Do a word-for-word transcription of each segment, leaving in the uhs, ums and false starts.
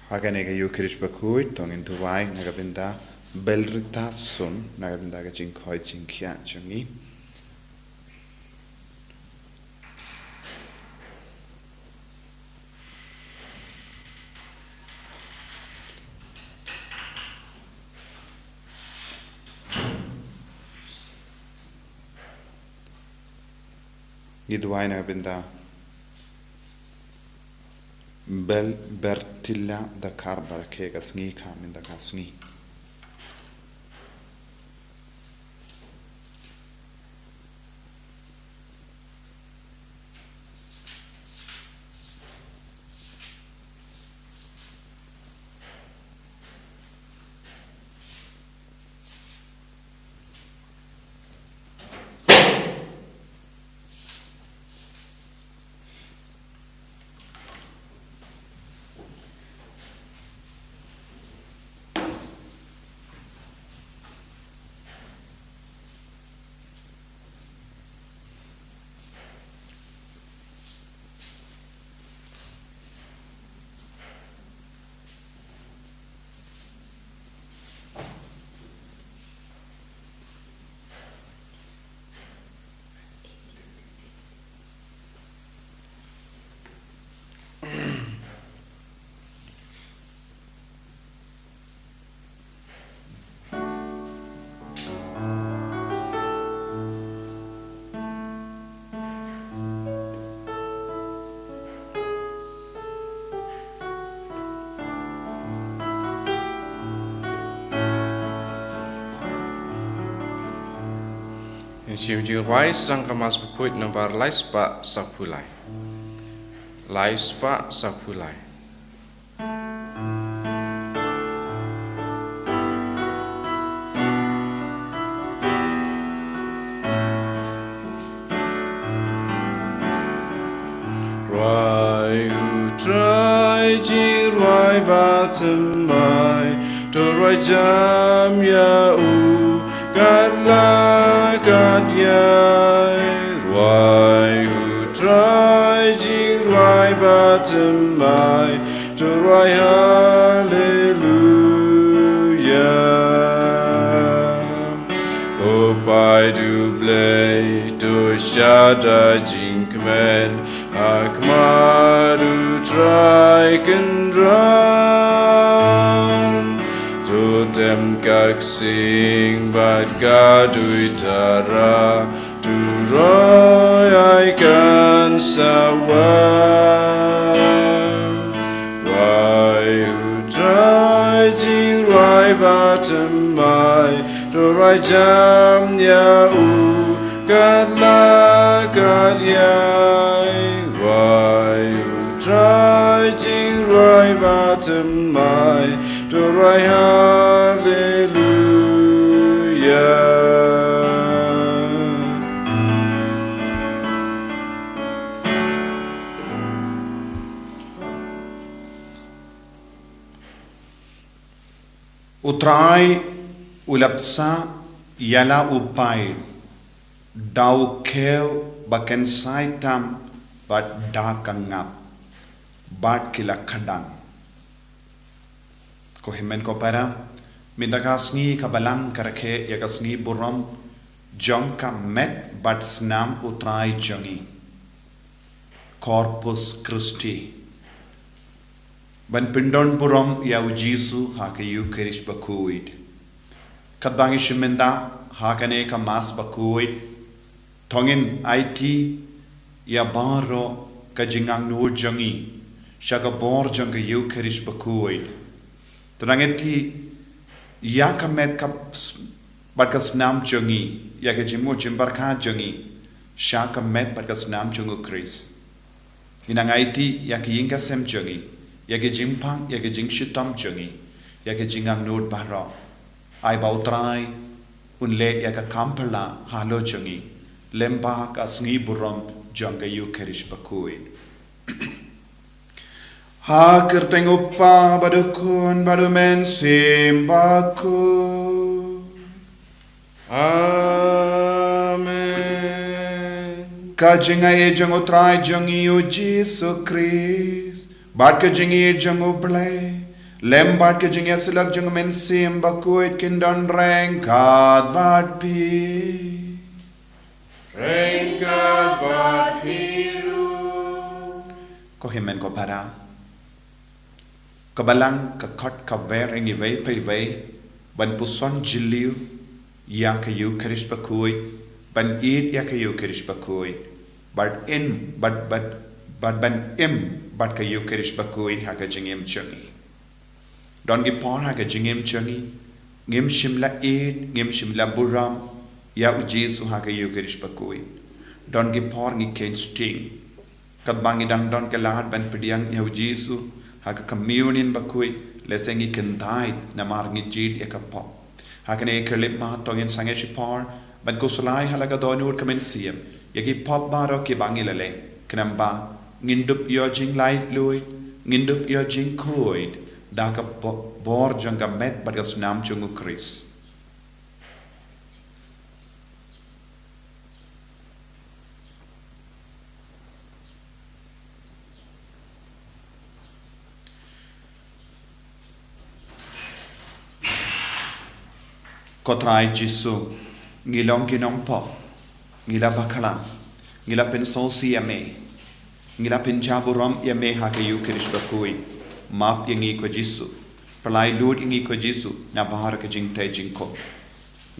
Ha kane ka Ïukharist bakhuid to ngin duwai na ka bynta Belrita Sun, na ka bynta ka jingkhoi jingkhiah jong ngi. Ngi duwai na ka bynta Bel Bertilla da kar barakhe ka sngi ka mynta ka sngi. Ngin shim jingrwai sa ka Mass bakhuid nambar lai spah sawphew lai. Lai spah sawphew lai. Rwai U Trai, jingrwai ba thymmai, to rwai jam ïa u katba la katba ïai. Rwai U Trai, jingrwai ba thymmai, to rwai Haleluia. Ko Paid U Blei, to shad ha jingkmen, ha khmat U Trai kynrad. To tem ka ksing bad ka duitara, to roi ai kan sa wan. Rwai U Trai, jingrwai ba thymmai, to rwai jam ïa u katba la katba ïai. Rwai U Trai, jingrwai ba thymmai, to rwai Haleluia. U Trai u la bsa ïa la u paid da u khew ba kynsai tam bad da ka ngap, bad ki la kdang. Ko hynmen ko para, mynta ka sngi ka Balang ka rakhe ïa ka sngi burom jong ka met bad snam U Trai jong ngi, Corpus Christi, ban pyndon burom ïa u Jisu ha ka Ïukharist bakhuid. Katba ngi shim mynta ha kane ka Mass bakhuid, to ngin aiti ïa baroh ka jingangnud jong ngi sha ka bor jong ka Ïukharist bakhuid. To nang aiti ïa ka met ka s-, bad ka snam jong ngi, ïa ka jingmut jingpyrkhat jong ngi sha ka met bad ka snam jong U Khrist. Ngi nang aiti ïa ka ïing ka sem jong ngi, ïa ka jingpang, ïa ka jingshitom jong ngi, ïa ka jingangnud baroh. Ai ba U Trai un leh ïa ka kam phylla halor jong ngi lyngba ka sngi burom jong ka Ïukharist bakhuid. Ha ka kyrteng U Kpa bad U Khun bad U Mynsiem Bakhuid. Amen. Ka jingaiei jong U Trai jong ngi U Jisu Khrist, bad ka jingïeit jong U Blei, Lem bad ka jingïasyllok jong ka Mynsiem Bakhuid kin don ryngkat bad phi. Ryngkat bad phi ruh. Ko hynmen ko para, ka Balang ka khot kaba ïa ngi iwei pa iwei ban puson jylliew ïa ka Ïukharist Bakhuid, ban ïeit ïa ka Ïukharist Bakhuid, bad im bad bad bad ban im bad ka Ïukharist Bakhuid ha ka jingim jong ngi. Don ki por ha ka jingim jong ngi ngim shym la ïeit, ngim shym la burom ïa u Jisu ha ka Ïukharist Bakhuid. Don ki por ngi kheiñ sting. Katba ngi dang don ka lad ban pdiang ïa u Jisu ha ka Communion Bakhuid, lehse ngi kyntait namar ngi jied ïa ka pop. Ha kane ka khyllipmat to ngin sangeh shipor ban khuslai ha la ka dohnud ka mynsiem ïa ki pop baroh kiba ngi la leh, khnang ba ngin dup ïoh jinglaitluid, ngin dup ïoh jingkhuid da ka bo-, bor jong ka met bad ka snam jong u Khrist. Ko Trai Jisu, ngi long ki nongpop, ngi la bakla, ngi la pynsngewsih ïa me, ngi la pynjah burom ïa me ha ka Ïukharist Bakhuid. Map ïa ngi ko Jisu, pynlait luid ïa ngi ko Jisu na baroh ka jingtei jingkhuid.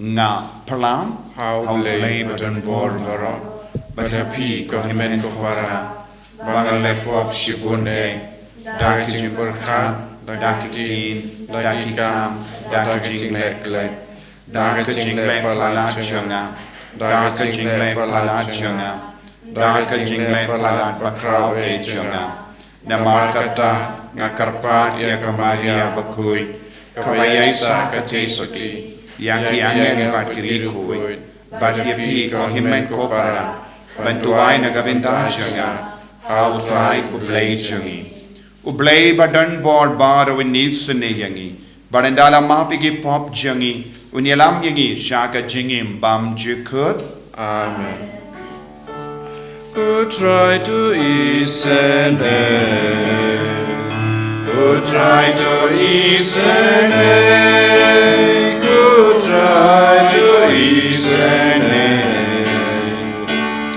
Nga pyrshang ha U Blei ba don bor baroh, bad ha phi ko hynmen ko para, ba nga la pop shibun eh, da ka jingpyrkhat, da ka ktien, da ki kam, da ka jingleh klet, da ka jingleh palat jong nga, da ka jingleh palat jong nga, da ka jingleh palat bakhraw eh jong nga. Namar kata nga kyrpad ïa ka Maria Bakhuid, kaba ïaisah ka jingsotti ïa ki angel bad ki riewkhuid, bad ïa phi ko hynmen ko para, ban duwai na ka bynta jong nga ha U Trai U Blei jong ngi. U Blei ba don bor baroh un isynei ïa ngi, bad ynda la map ïa ki pop jong ngi, un ïalam ïa ngi sha ka jingim bymjukut. Amen. Ko Trai to isynei, ko Trai to isynei, ko Trai to isynei,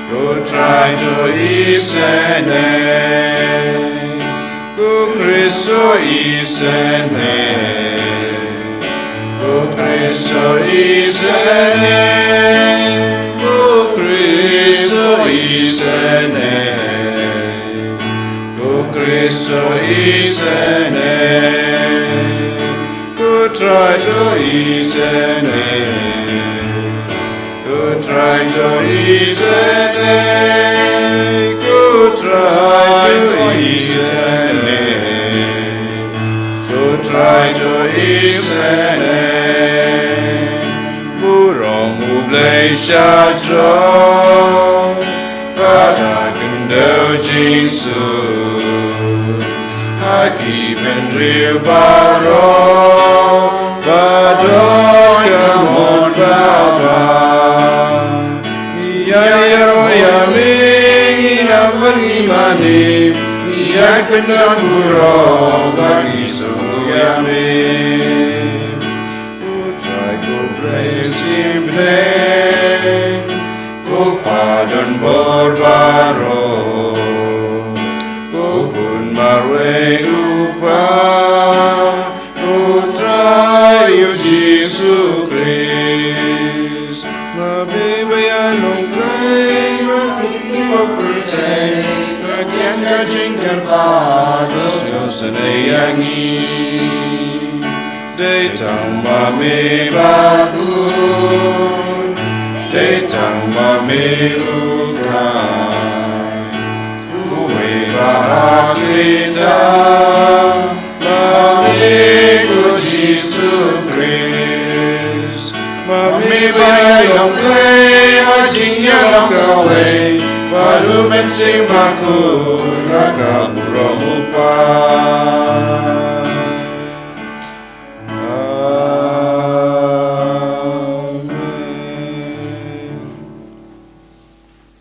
ko Trai to isynei. Ko Khrist to isynei, ko Khrist to isynei, ko Khrist to isynei, ko Khrist to isynei. Ko Trai to isynei, ko Trai to isynei, ko Trai to isynei, ko Trai to isynei. Burom U Blei sha jrong, bad ha khyndew jingsuk, ha ki bynriew baroh ba don ka mon babha. Ngi ïaroh ïa me, ngi ïa ban ngi mane, ngi ïa pyndonkam burom bad ngi sngewnguh ïa me. Ko Trai ko Blei Symbleiñ, ko Pa don bor baroh, ko Khun marwei U Kpa, ko Trai U Jisu Khrist. Ma me ba ïalong Blei, ma me ba pyrthei, ba kian ka jingkyrpad, ba sngewsynei ïa ngi. Dei tang ma me ba khuid, dei tang ma me U Trai, uwei ba ha khlita, ma me ko Jisu Khrist. Ma me ba ïalong Blei ha jingïalong kawei bad U Mynsiem Bakhuid, ha ka burom U Kpa. Amen.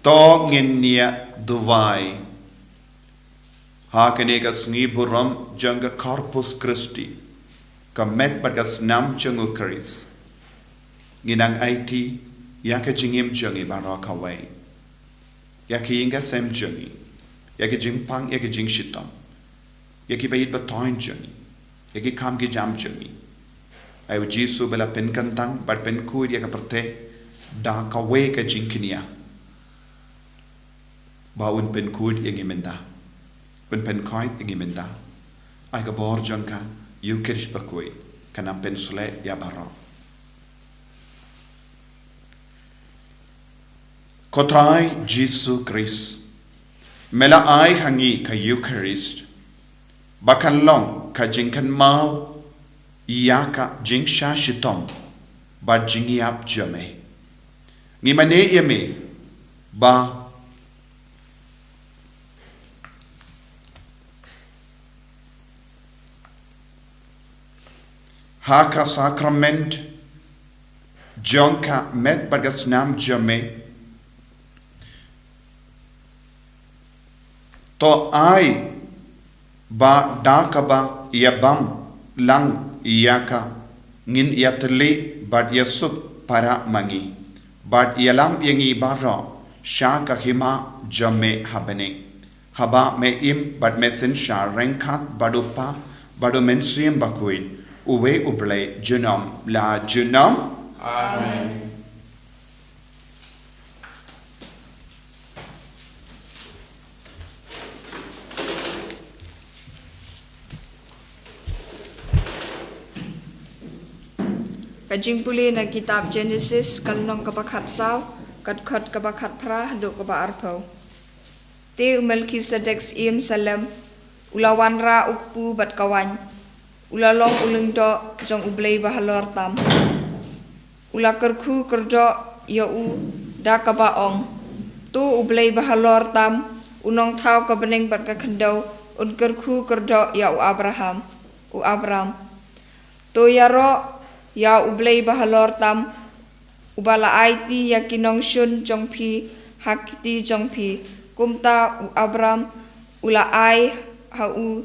To ngin ïa duwai. Ha kane ka sngi burom jong ka Corpus Christi, ka met bad ka snam jong u Khrist, ngi nang aiti ïa ka jingim jong ngi baroh kawei, ïa ki ïing ki sem jong ngi, ïa ki jingpang, ïa ki jingshitom, ïa ki baieit bathoiñ jong ngi, ïa ki kam ki jam jong ngi. Ai u Jisu ba la pynkyntang bad pynkhuid ïa ka pyrthei da kawei ka jingkñia, ba un pynkhuid ïa ngi mynta, un pynkhuid ïa ngi mynta. Ai ka bor jong ka Eukharist bakhuid kan nang pynsleh ïa baroh. Ko Trai Jisu Khrist, me la ai ha ngi ka Eukharist ba kan long ka jingkynmaw ïa ka jingshah shitom bad jingïap jong me. Ngi mane ïa me ba ha ka sakrament jong ka met bad ka snam jong me, to ai ba da kaba ïabam lang ïa ka ngin ïatylli bad ïasuk para ma ngi, bad ïalam ïa ngi baroh sha ka hima jong me ha bneng. Haba me im bad me synshar ryngkat bad u Kpa bad u Mynsiem Bakhuid, uwei U Blei junom la junom. Amen. Ka jingpule na kitab Genesis, ka lynnong kaba khatsaw, ka dkhot kaba khatphra haduh kaba arphew. Te u Melkisedek syiem Salem u la wanrah u kpu bad ka waiñ, u la long u lyngdoh jong U Blei Bahalor tam. U la kyrkhu kyrdoh ïa u da kaba ong, to U Blei Bahalor tam, u nongthaw ka bneng bad ka khyndew, un kyrkhu kyrdoh ïa u Abraham, u Abram. To ïaroh ïa U Blei Bahalor tam, uba la aiti ïa ki nongshun jong phi ha ki kti jong phi. Kumta u Abram u la ai ha u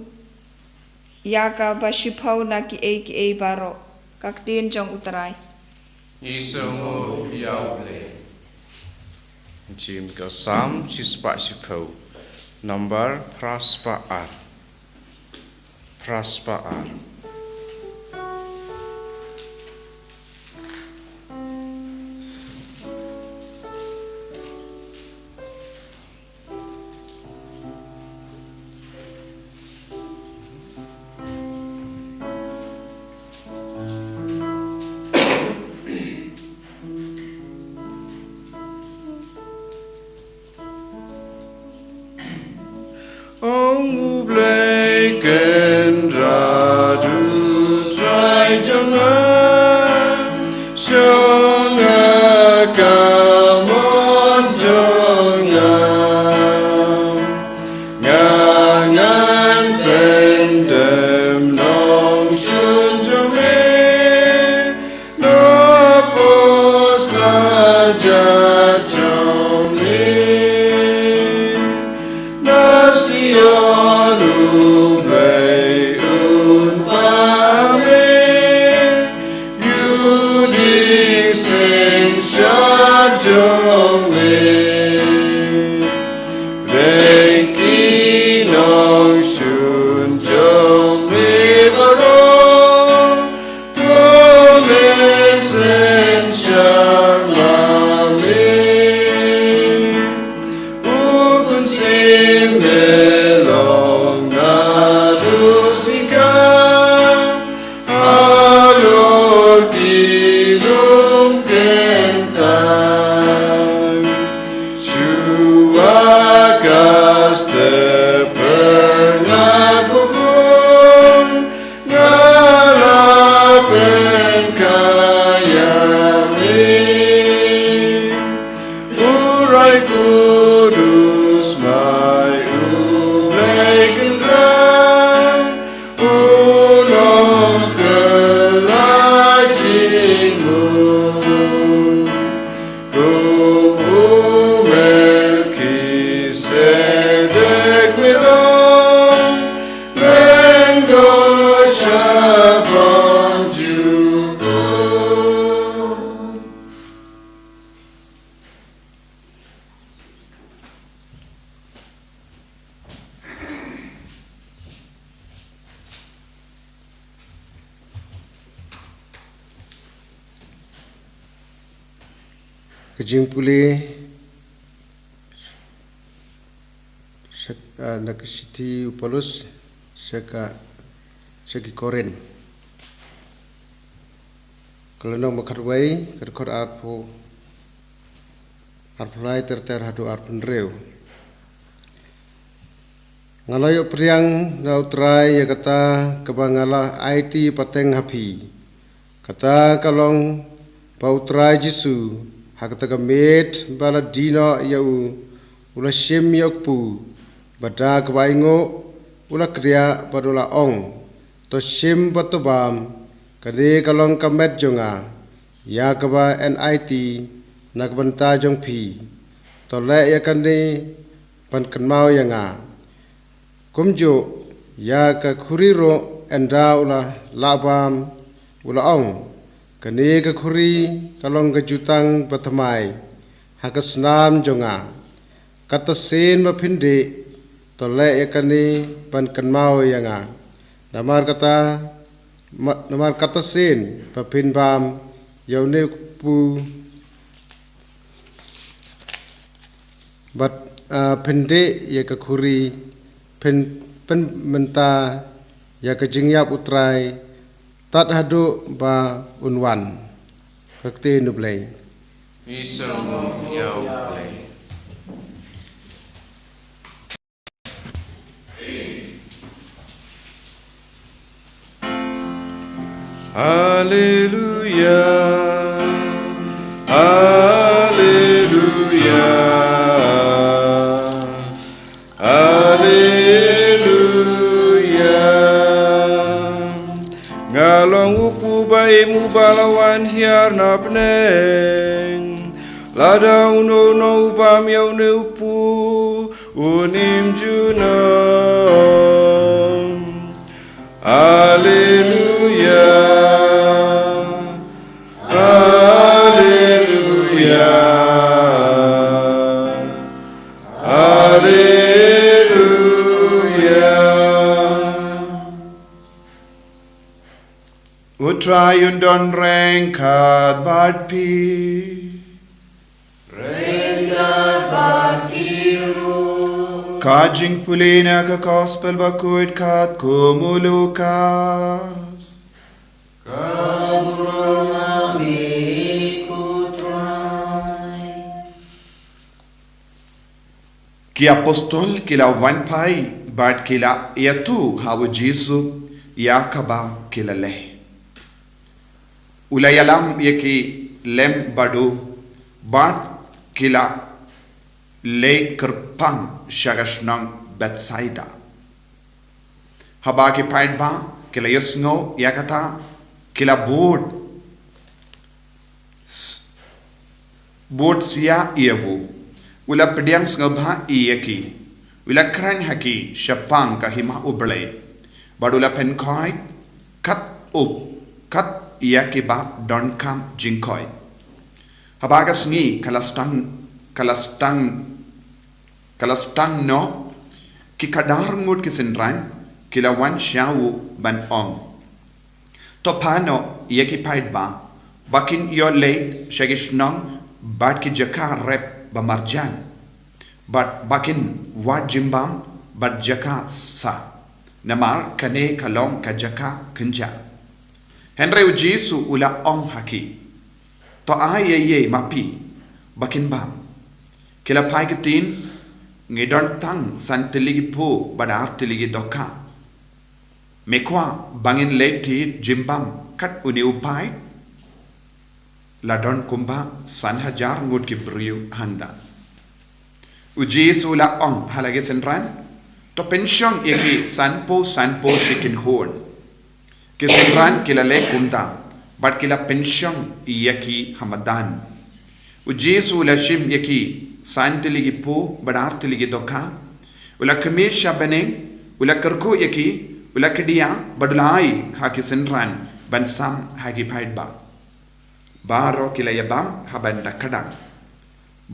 ïa kaba shiphew na kiei kiei baroh. Ka ktien jong U Trai. Ngi sngewnguh ïa U Blei. Jingim ka Salm shispah shiphew, number phra spah ar. Phra spah ar. Ong U Blei Kynrad, U Trai jong nga, shong nga ka mon jong nga. Nga ngan pyndem nongshun jong me, na pos na jait jong me. Na Sion U Blei Ka jingpule sha, ah, na ka shithi u Paulus sha ka, sha ki Korinth. Ka lynnong ba khatwei, ka dkhot arphew, arphew lai ter ter haduh arphew hynriew. Nga la ïoh pdiang na U Trai ïa kata kaba nga la aiti pateng ha phi. Kata ka long ba U Trai Jisu, ha kata ka miet ba la die noh ïa u, u la shim ïa u kpu, bad da kaba ainguh u la kdiah bad u la ong, to shim bad to bam, kane ka long ka met jong nga, ïa kaba yn aiti na ka bynta jong phi. To leh ïa kane ban kynmaw ïa nga. Kumjuh ïa ka khuri ruh, ynda u la lah bam, u la ong, kane ka khuri ka long ka jutang bathymmai ha ka snam jong nga. Kata sien ba phin dih, to leh ïa kane ban kynmaw ïa nga. Namar kata, ma-, namar kata sien ba phin bam ïa une u kpu, bad, ah, phin dih ïa ka khuri, phin, phin pynmynta ïa ka jingïap U Trai tad haduh ba un wan. Ka ktien U Blei. Ngi sngewbha ïa U Blei. Alleluia, alleluia, alleluia. Nga long u kpu ba im uba la wan hiar na bneng. Lada uno uno u bam ïa une u kpu, un im junom. Alleluia. Alleluia. Alleluia. U Trai un don ryngkat bad phi. Ryngkat bad phi ruh. Ka jingpule na ka Gospel bakhuid katkum u Lukas. Ka burom ha me ko Trai. Ki apostol ki la wan phai bad ki la ïathuh ha u Jisu ïa kaba ki la leh. U la ïalam ïa ki lem bad u, bad ki la leit kyrpang sha ka shnong Bethsaida. Haba ki paidbah ki la ïohsngew ïa kata, ki la bud, bud shuwa ïa u. U la pdiang sngewbha ïa ki. U la kren ha ki shaphang ka hima U Blei. Bad u la pynkhoit kat u, kat ïa kiba donkam jingkhoit. Haba ka sngi ka la sdang, ka la sdang, ka la sdang noh, ki khadar ngut ki synran ki la wan sha u ban ong, to phah noh ïa ki paidbah ba kin ïoh leit sha ki shnong bad ki jaka rep ba marjan, bad ba kin wad jingbam bad jaka sah, namar kane ka long ka jaka kynjah. Hynrei u Jisu u la ong ha ki, to ai ei ei ma phi ba kin bam. Ki la phai ktien, ngi don tang san tylli ki phew bad ar tylli ki dohkha. Me kwah ba ngin leit thied jingbam kat une u paid? La don kumba san hajar ngut ki briew hangta. U Jisu u la ong ha la ki synran, to pynshong ïa ki sanphew sanphew shi kynhun. Ki synran ki la leh kumta, bad ki la pynshong ïa ki ha madan. U Jisu u la shim ïa ki san tylli ki phew bad ar tylli ki dohkha. U la khmih sha bneng, u la kyrkhu ïa ki, u la kdiah, bad u la ai ha ki synran ban sam ha ki paidbah. Baroh ki la ïabam ha bynta ka dang.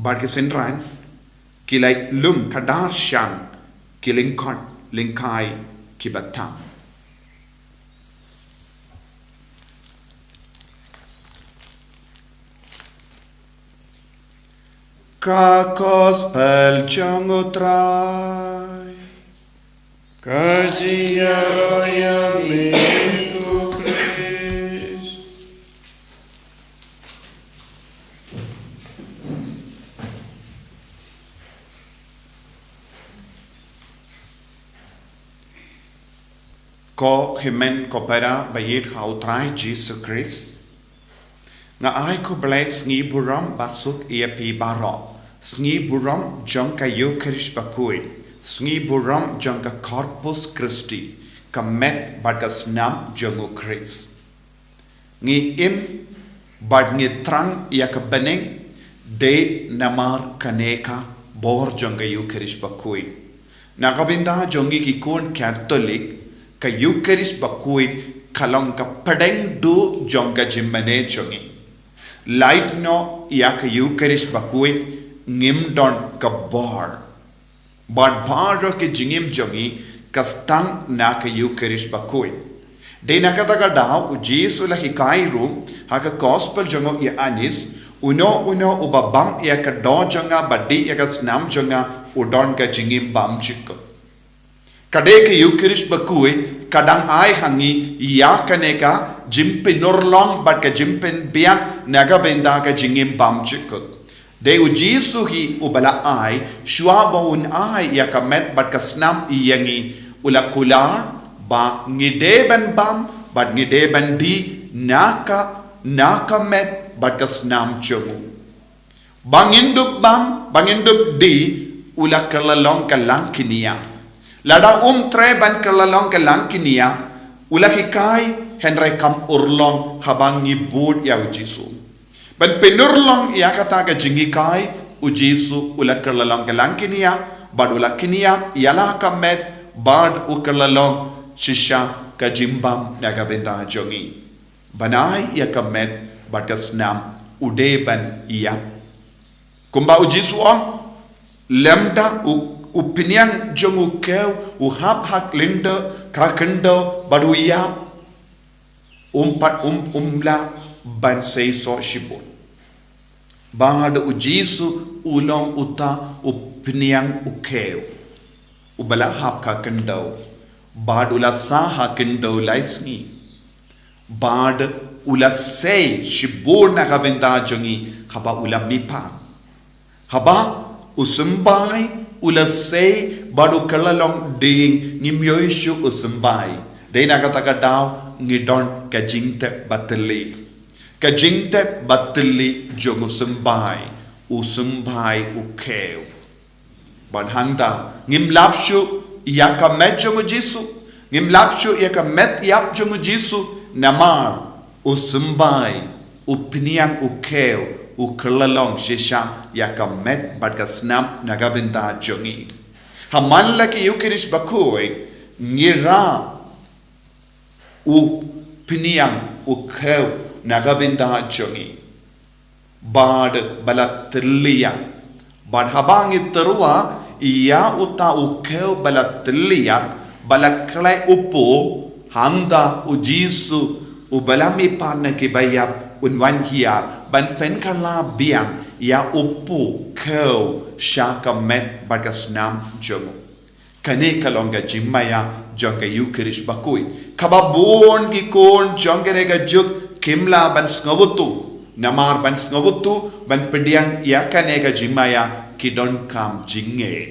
Bad ki synran ki la lum khadar shan ki lyngkot lyngkai kiba tam. Ka Gospel jong U Trai. Ka jingïaroh ïa me ko Khrist. Ko hynmen ko para ba ïeit ha U Trai Jisu Khrist. Nga ai khublei sngi burom ba suk ïa phi baroh. Sngi burom jong ka Eukharist bakhuid. Sngi burom jong ka Corpus Christi, ka met bad ka snam jong U Khrist. Ngi im bad ngi thrang ïa ka bneng, dei namar kane ka bor jong ka Eukharist bakhuid. Na ka bynta jong ngi ki khun Katholik, ka Eukharist bakhuid ka long ka pdeng duh jong ka jingmane jong ngi. Lait noh ïa ka Eukharist bakhuid, ngim don ka bor. Bad baroh ki jingim jong ngi ka sdang na ka Eukharist bakhuid. Dei na kata ka daw U Jisu u la hikai ruh ha ka Gospel jong u Ïoannis, uno uno uba bam ïa ka doh jong nga bad dih ïa ka snam jong nga u don ka jingim bymjukut. Ka dei ka Eukharist bakhuid ka dang ai ha ngi ïa kane ka jingpynurlong bad ka jingpynbiang na ka bynta ka jingim bymjukut. Dei U Jisu hi uba la ai, shuwa ba un ai ïa ka met bad ka snam ïa ngi, u la kular ba ngi dei ban bam bad ngi dei ban dih na ka, na ka met bad ka snam jong u. Ba ngin dup bam, ba ngin dup dih, u la kylla long ka langknia. Lada um treh ban kylla long ka langknia, u la hikai, hynrei kam urlong haba ngi bud ïa U Jisu. Ban pynurlong ïa kata ka jinghikai, U Jisu u la kylla long ka langknia, bad u la knia ïa la ka met, bad u kylla long shisha ka jingbam na ka bynta jong ngi. Ban ai ïa ka met bad ka snam u dei ban ïap. Kumba U Jisu u ong, lymda u, u phniang jong u khew u hap ha lynti ka khyndew bad u ïap, um pat, um, um lah ban sei soh shibun. Bad U Jisu u long uta u phniang u khew uba la hap ha khyndew, bad u la sah ha khyndew lai sngi. Bad u la sei shibun na ka bynta jong ngi haba u la mihpat. Haba u symbai, u la sei, bad u kylla long ding, ngim ïohi shuh u symbai. Dei na kata ka daw ngi don ka jingtip ba thylli. Ka jingtip ba thylli jong u symbai, u symbai u khew. Bad hangta ngim lap shuh ïa ka met jong U Jisu. Ngim lap shuh ïa ka met ïap jong U Jisu, namar u symbai, u phniang u khew, u kylla long shisha ïa ka met bad ka snam na ka bynta jong ngi. Ha man la ki Eukharist bakhuid, ngi rah u phniang u khew na ka bynta jong ngi. Bad ba la thylli ïa. Bad haba ngi tyrwa ïa uta u khew ba la thylli ïa, ba la khleh u puh, hangta U Jisu uba la mihpat na kiba ïap un wan hiar ban pynkylla biang ïa u puh khew sha ka met bad ka snam jong u. Kane ka long ka jingmaïa jong ka Eukharist bakhuid, kaba bun ki khun jong kane ka juk kim lah ban sngewthuh. Namar ban sngewthuh, ban pdiang ïa kane ka jingmaïa ki donkam jingngeit.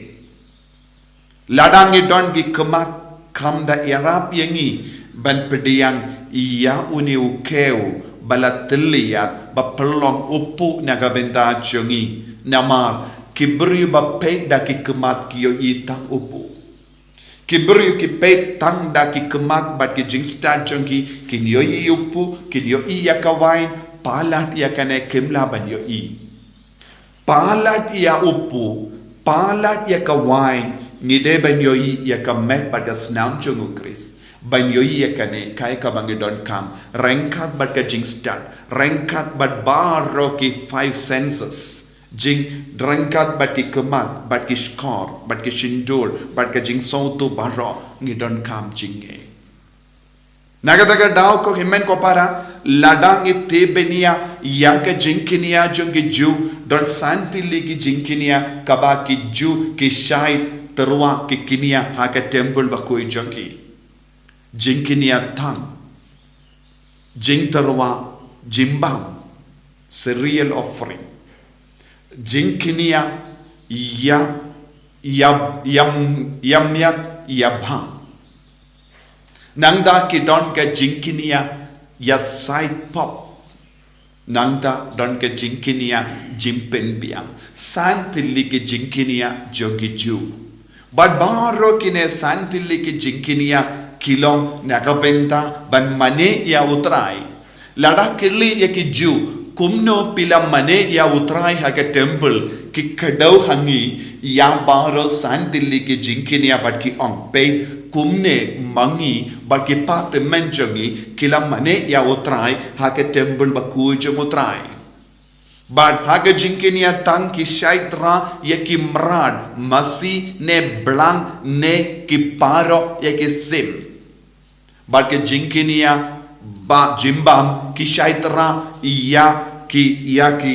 Lada ngi don ki khmat, kam da ïarap ïa ngi ban pdiang ïa une u khew ba la thylli ïa, ba pynlong u puh na ka bynta jong ngi. Namar ki briew ba peit da ki khmat ki ïohi tang u puh. Ki briew ki peit tang da ki khmat bad ki jingstad jong ki, kin ïohi ïa u puh, kin ïohi ïa ka wain, palat ïa kane kim lah ban ïohi. Palat ïa u puh, palat ïa ka wain, ngi dei ban ïohi ïa ka met bad ka snam jong U Khrist. Ban ïohi ïa kane, kaei kaba ngi donkam, ryngkat bad ka jingstad, ryngkat bad baroh ki five senses. Jing ryngkat bad ki khmat, bad ki shkor, bad ki shyntur, bad ka jingsngewthuh baroh, ngi donkam jingngeit. Na kata ka daw ko hynmen ko para, lada ngi tip bniah ïa ka jingkñia jong ki Jiw, Don san tylli ki jingkñia kaba ki Jiw ki shait tyrwa ki kñia ha ka temple bakhuid jong ki. Jingkñia thang, jingtyrwa jingbam, cereal offering, jingkñia ïa, ïa, ïa, ïa miat ïa bha. Nangta ki don ka jingkñia ïa sait pop. Nangta don ka jingkñia jingpynbiang. San tylli ki jingkñia jong ki Jiw. Bad baroh kine san tylli ki jingkñia ki long na ka bynta ban mane ïa U Trai. Lada kylli ïa ki Jiw, kumno phi la mane ïa U Trai ha ka temple, ki kdew ha ngi ïa baroh san tylli ki jingkñia bad ki ong, peit kumne ma ngi bad ki patemen jong ngi ki la mane ïa U Trai ha ka temple bakhuid jong U Trai. Bad ha ka jingkñia thang ki shait tyrwa ïa ki mrad, masi ne blang ne ki parok ïa ki sim. Bad ka jingkñia ba jingbam ki shait tyrwa ïa ki, ïa ki,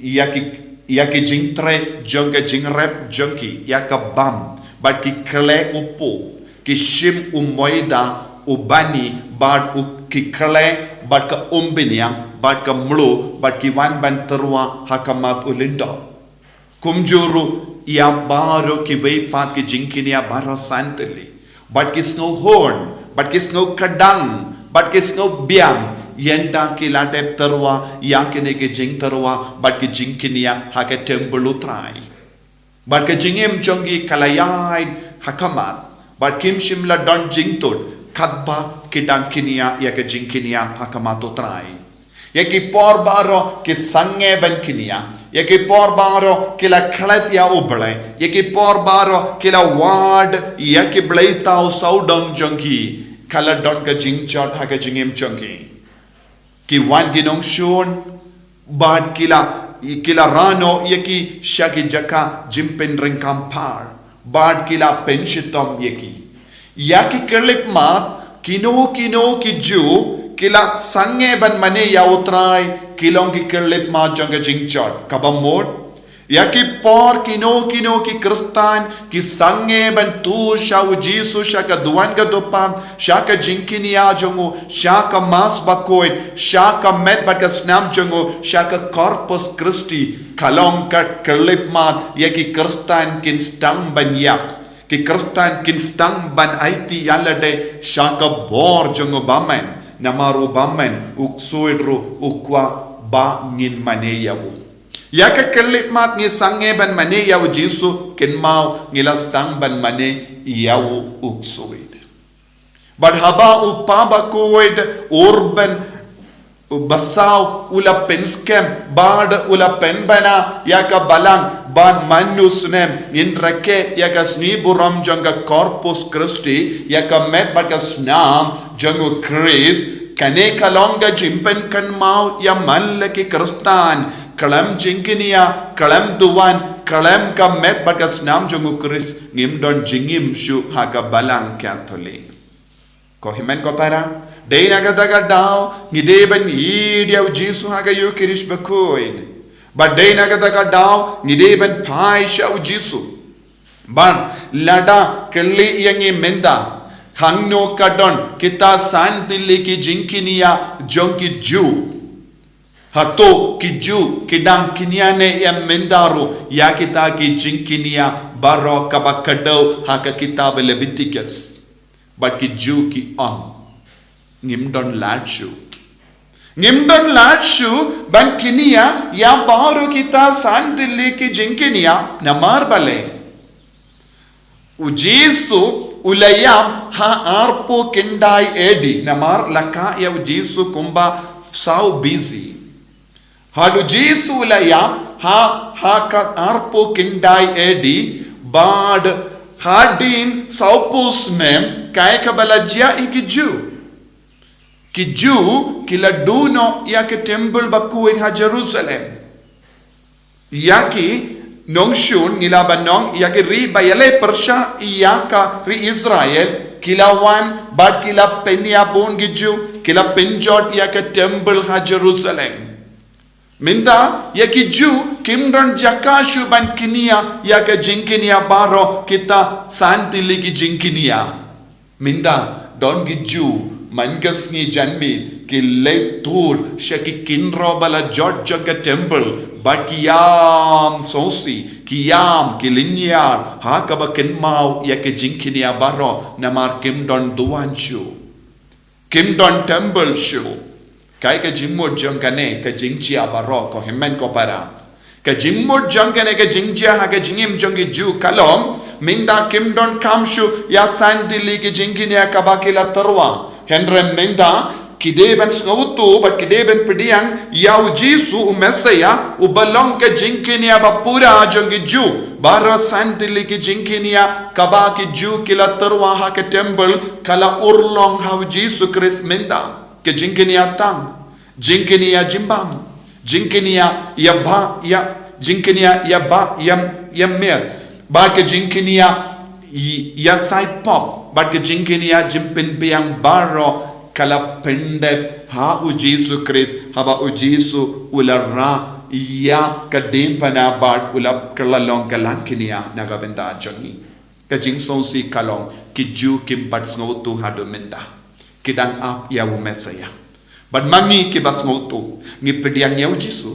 ïa ki, ïa ki jingtrei jong ka jingrep jong ki ïa ka bam. Bad ki khleh u pur, ki shim u moida, u bani, bad u ki khleh, bad ka umbniang, bad ka mluh, bad ki wan ban tyrwa ha khmat u lyngdoh. Kumjuh ruh ïa baroh kiwei pat ki jingkñia baroh san tylli. Bad ki sngew hun, bad ki sngew kdang, bad ki sngew biang, ynda ki la dep tyrwa ïa kine ki jingtyrwa bad ki jingkñia ha ka temple U Trai. Bad ka jingim jong ki ka la ïaid ha khmat, bad kim shym la don jingtud katba ki dang kñia ïa ka jingkñia ha khmat U Trai. Ïa ki por baroh ki sangeh ban kñia, ïa ki por baroh ki la klet ïa U Blei, ïa ki por baroh ki la wad ïa ki blei thaw sawdong jong ki. Ka la don ka jingjot ha ka jingim jong ki. Ki wan ki nongshun, bad ki la, ki la rah noh ïa ki sha ki jaka jingpynryngkam phar, bad ki la pynshitom ïa ki. Ïa ki khyllipmat, kino kino ki Jiw ki la sangeh ban mane ïa U Trai, ki long ki khyllipmat jong ka jingjot. Kaba mut, ïa ki por kino kino ki Khristan ki sangeh ban tur sha U Jisu sha ka duwan ka dupan, sha ka jingkñia jong u, sha ka Mass bakhuid, sha ka met bad ka snam jong u, sha ka Corpus Christi, ka long ka khyllipmat ïa ki Khristan kin sdang ban ïap. Ki Khristan kin sdang ban aiti ïalade sha ka bor jong u Bamon, namar u Bamon u ksuid ruh u kwah ba ngin mane ïa u. Ïa ka khyllipmat ngi sangeh ban mane ïa U Jisu, kynmaw ngi la sdang ban mane ïa u u ksuid. Bad haba u Kpa bakhuid Urban u basaw u la pynskhem bad u la pynbna ïa ka balang, bad man u snem ngin rakhe ïa ka sngi burom jong ka Corpus Christi, ïa ka met bad ka snam jong U Khrist. Kane ka long ka jingpynkynmaw ïa man la ki Khristan, khlem jingkñia, khlem duwan, khlem ka met bad ka snam jong U Khrist, ngim don jingim shuh ha ka balang Katholik. Ko hynmen ko para, dei na kata ka daw ngi dei ban ïeit ïa U Jisu ha ka Eukharist bakhuid. Bad dei na kata ka daw ngi dei ban phai sha U Jisu. Bad lada kylli ïa ngi mynta, hangno ka don kita san tylli ki jingkñia jong ki Jiw? Hato ki Jiw ki dang kñia ne em mynta ruh ïa kita ki jingkñia baroh kaba kdew ha ka kitab Leviticus? Bad ki Jiw ki ong, ngim don lad shuh. Ngim don lad shuh ban kñia ïa baroh kita san tylli ki jingkñia, namar balei? U Jisu u la ïap ha arphew khyndai A D, namar la kah ïa U Jisu kumba saw B C. Haba U Jisu u la ïap ha, ha ka arphew khyndai A D, bad hadien sawphew snem, kaei kaba la jia ïa ki Jiw? Ki Jiw ki la duh noh ïa ka temple bakhuid ha Jerusalem. Ïa ki nongshun, ngi lah ban ong, ïa ki ri ba ïaleh pyrshah ïa ka ri Israel, ki la wan bad ki la pynïap bun ki Jiw, ki la pynjot ïa ka temple ha Jerusalem. Mynta ïa ki Jiw kim don jaka shuh ban kñia ïa ka jingkñia baroh kita san tylli ki jingkñia. Mynta don ki Jiw man ka sngi janmiet ki leit tur sha ki kynroh ba la jot jong ka temple, bad ki ïam sngewsih, ki ïam, ki lynñiar ha kaba kynmaw ïa ka jingkñia baroh, namar kim don duwan shuh, kim don temple shuh. Kaei ka jingmut jong kane ka jingjia baroh, ko hynmen ko para? Ka jingmut jong kane ka jingjia ha ka jingim jong ki Jiw ka long, mynta kim donkam shuh ïa san tylli ki jingkñia kaba ki la tyrwa. Hynrei mynta ki dei ban sngewthuh bad ki dei ban pdiang ïa U Jisu U Messaïah, uba long ka jingkñia ba pura jong ki Jiw. Baroh san tylli ki jingkñia kaba ki Jiw ki la tyrwa ha ka temple ka la urlong ha U Jisu Khrist mynta. Ka jingkñia tang, jingkñia jingbam, jingkñia ïa ba ïa, jingkñia ïa ba ïa, ïa miet, bad ka jingkñia ï-, ïa sait pop, bad ka jingkñia jingpynbiang baroh ka la pyndep ha U Jisu Khrist, haba U Jisu u la rah ïa ka diengphna bad u la kylla long ka langkñia na ka bynta jong ngi. Ka jingsngewsih ka long, ki Jiw kim pat sngewthuh haduh mynta. Ki dang ap ïa U Messaïah. Bad ma ngi kiba sngewthuh, ngi pdiang ïa U Jisu,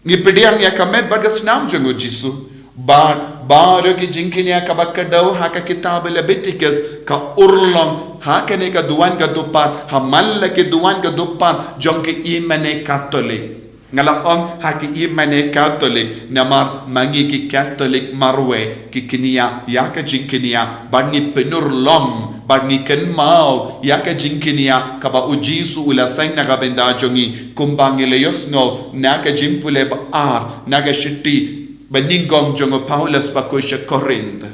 ngi pdiang ïa ka met bad ka snam jong U Jisu. Bad baroh ki jingkñia kaba kdew ha ka kitab Lebitikos ka urlong ha kane ka duwan ka dupad, ha man la ki duwan ka dupad jong ki i mane Katholik. Nga la ong ha ki i mane Katholik namar ma ngi ki Katholik marwei ki kñia ïa ka jingkñia, bad ngi pynurlong bad ngi kynmaw ïa ka jingkñia kaba U Jisu u la seng na ka bynta jong ngi, kumba ngi la ïohsngew na ka jingpule ba ar na ka shithi banyngkong jong u Paulus bakhuid sha Korinth.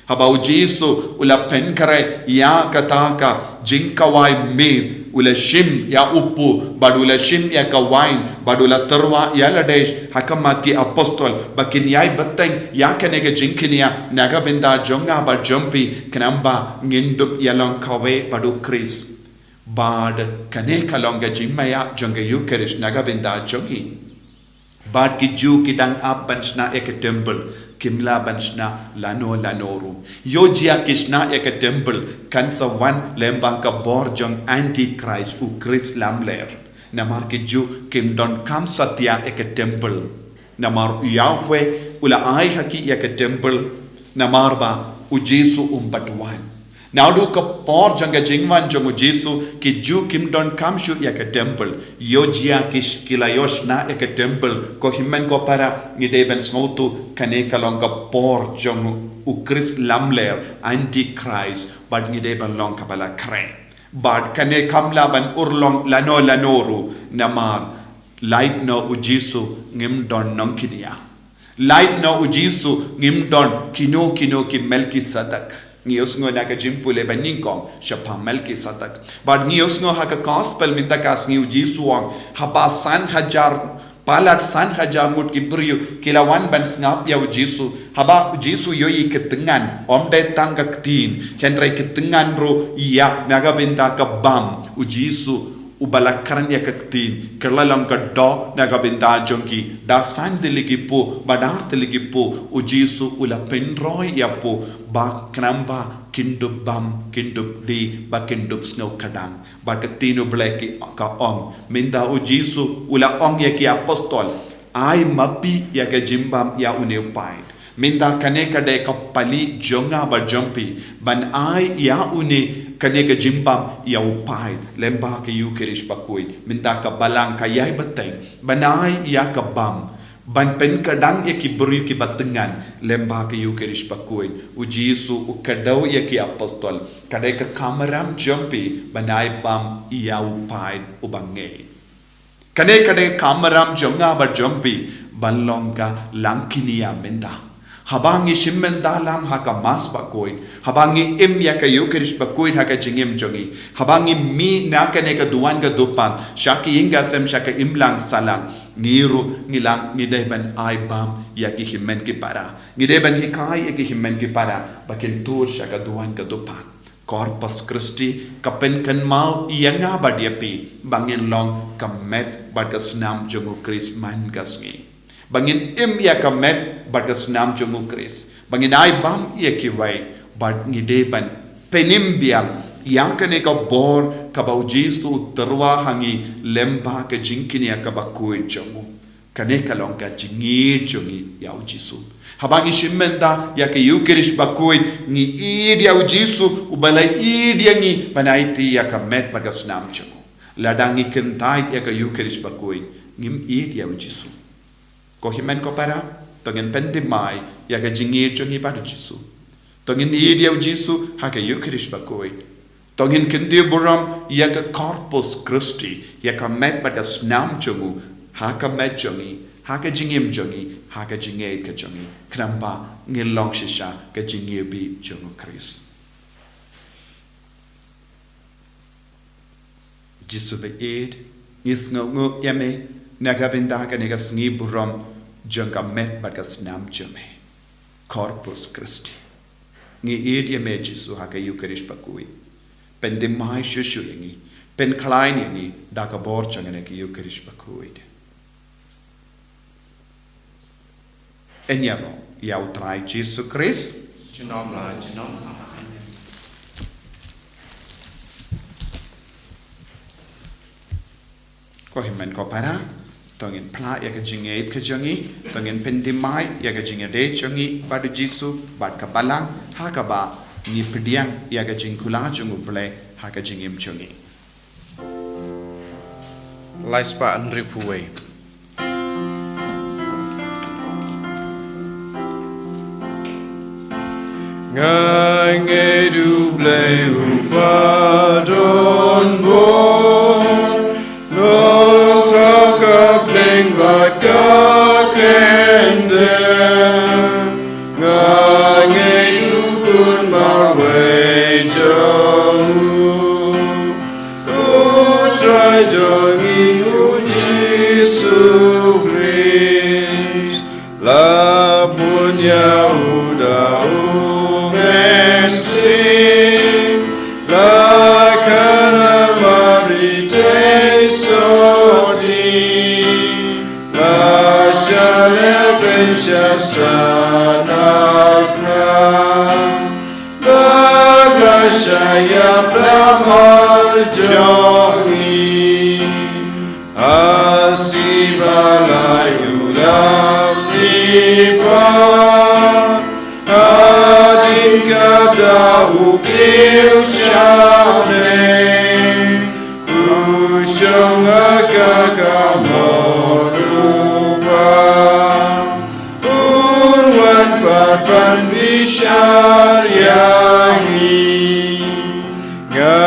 Haba U Jisu u la pynkhreh ïa kata ka jingkhawai miet, u la shim ïa u kpu, bad u la shim ïa ka wain, bad u la tyrwa ïa lade ha khmat ki apostol, ba kin ïai bteng ïa kane ka jingkñia na ka bynta jong nga bad jong phi, khnang ba ngin dup ïalong kawei bad U Khrist. Bad kane ka long ka jingmaïa jong ka Eucharist na ka bynta jong ngi. Bad ki Jiw ki dang ap ban shna ïa ka temple, kim lah ban shna lano lano ruh. Ïoh jia ki shna ïa ka temple, kan sa wan lyngba ka bor jong Antichrist, U Khrist lamler. Namar ki Jiw kim donkam satia ïa ka temple. Namar U Yahweh u la ai ha ki ïa ka temple, namar ba U Jisu um pat wan. Naduh ka por jong ka jingwan jong U Jisu, ki Jiw kim donkam shuh ïa ka temple. Ïoh jia ki sh-, ki la ïoh shna ïa ka temple, ko hynmen ko para, ngi dei ban sngewthuh kane ka long ka por jong U Khrist lamler, Antichrist, bad ngi dei ban long kaba la khreh. Bad kane kam lah ban urlong lano lano ruh, namar lait noh U Jisu ngim don nongkñia. Lait noh U Jisu ngim don kino kino ki Melkisedek. Ngi ïohsngew na ka jingpule banyngkong shaphang Melkisedek. Bad ngi ïohsngew ha ka gospel mynta ka sngi U Jisu u ong, haba san hajar, palat san hajar ngut ki briew ki la wan ban sngap ïa U Jisu. Haba U Jisu u ïohi ka tyngan, ym dei tang ka ktien, hynrei ka tyngan ruh ïa na ka bynta ka bam. U Jisu uba la kren ïa ka ktien, kylla long ka doh na ka bynta jong ki, da san tylli ki kpu, bad ar tylli ki kpu, U Jisu u la pynroi ïa kpu, ba khnang ba kin dup bam, kin dup die, ba kin dup sngew kdang. Bad ka ktien U Blei ki, ka ong, mynta U Jisu u la ong ïa ki apostol, ai ma phi ïa ka jingbam ïa une u paid. Mynta kane ka dei ka pali jong nga bad jong phi, ban ai ïa une kane ka jingbam ïa u paid, lyngba ka Eucharist bakhuid. Mynta ka balang ka ïai bteng ban ai ïa ka bam, ban pynkdang ïa ki briew kiba tyngan, lyngba ka Eucharist bakhuid. U Jisu u kdew ïa ki apostol, ka dei ka kamram jong phi ban ai bam ïa u paid uba ngeit. Kane ka dei ka kamram jong nga bad jong phi, ban long ka langkñia mynta. Haba ngi shim bynta lang ha ka Mass bakhuid, haba ngi im ïa ka Eucharist bakhuid ha ka jingim jong ngi, haba ngi mih na kane ka duwan ka dupad sha ka ïing ka sem, sha ka imlang sahlang, ngi ruh ngi lah, ngi dei ban ai bam ïa ki hynmen ki para. Ngi dei ban hikai ïa ki hynmen ki para ba kin tur sha ka duwan ka dupad. Corpus Christi ka pynkynmaw ïa nga bad ïa phi ba ngin long ka met bad ka snam jong u Khrist man ka sngi. Ba ngin im ïa ka met bad ka snam jong u Khrist. Ba ngin ai bam ïa kiwei bad ngi dei ban pynim biang ïa kane ka bor kaba u Jisu u tyrwa ha ngi lyngba ka jingkñia kaba khuid jong u. Kane ka long ka jingïeit jong ngi ïa u Jisu. Haba ngi shim mynta ïa ka Eucharist bakhuid, ngi ïeit ïa u Jisu uba la ïeit ïa ngi ban aiti ïa ka met bad ka snam jong u. Lada ngi kyntait ïa ka Eucharist bakhuid, ngim ïeit ïa u Jisu. Ko hynmen ko para, to ngin pynthymmai ïa ka jingïeit jong ngi bad u Jisu. To ngin ïeit ïa u Jisu ha ka Eucharist bakhuid. To ngin kyntiew burom ïa ka Corpus Christi, ïa ka met bad ka snam jong u, ha ka met jong ngi, ha ka jingim jong ngi, ha ka jingïeit ka jong ngi. Khnang ba ngin long shisha ka jingïeit jong u Khrist. Jisu ba ïeit, ngi sngewnguh ïa me na ka bynta kane ka sngi burom jong ka met bad ka snam jong me. Corpus Christi. Ngi ïeit ïa me Jisu ha ka Eucharist bakhuid. Pynthymmai shuh shuh ïa ngi, pynkhlaiñ ïa ngi da ka bor jong kane ka Eucharist bakhuid. Yn ïaroh ïa u Trai Jisu Khrist. Junom la junom. Amen. Ko hynmen ko para, to ngin phla ïa ka jingïeit ka jong ngi, to ngin pynthymmai ïa ka jingïadei jong ngi bad u Jisu bad ka balang ha kaba ngi pdiang ïa ka jingkular jong u Blei ha ka jingim jong ngi. Lai spah hynriewphew wei. Nga ngeit U Blei uba don bor, nongthaw ka bneng bad ka kyndem. Nga ngeit U Khun marwei jong u, U Trai jong ngi U Jisu Khrist. La bun ïa u da U Mynsiem, la kha na Mari Theisotti, la shah leh beiñ sha Sahnarphna, bad la shah ïap na bynta jong ngi. Ha sngi ba la ïulam lypa, hadien kata U kiew sha bneng, U shong ha ka kamor lypa, Un wan pat ban bishar ïa ngi. Nga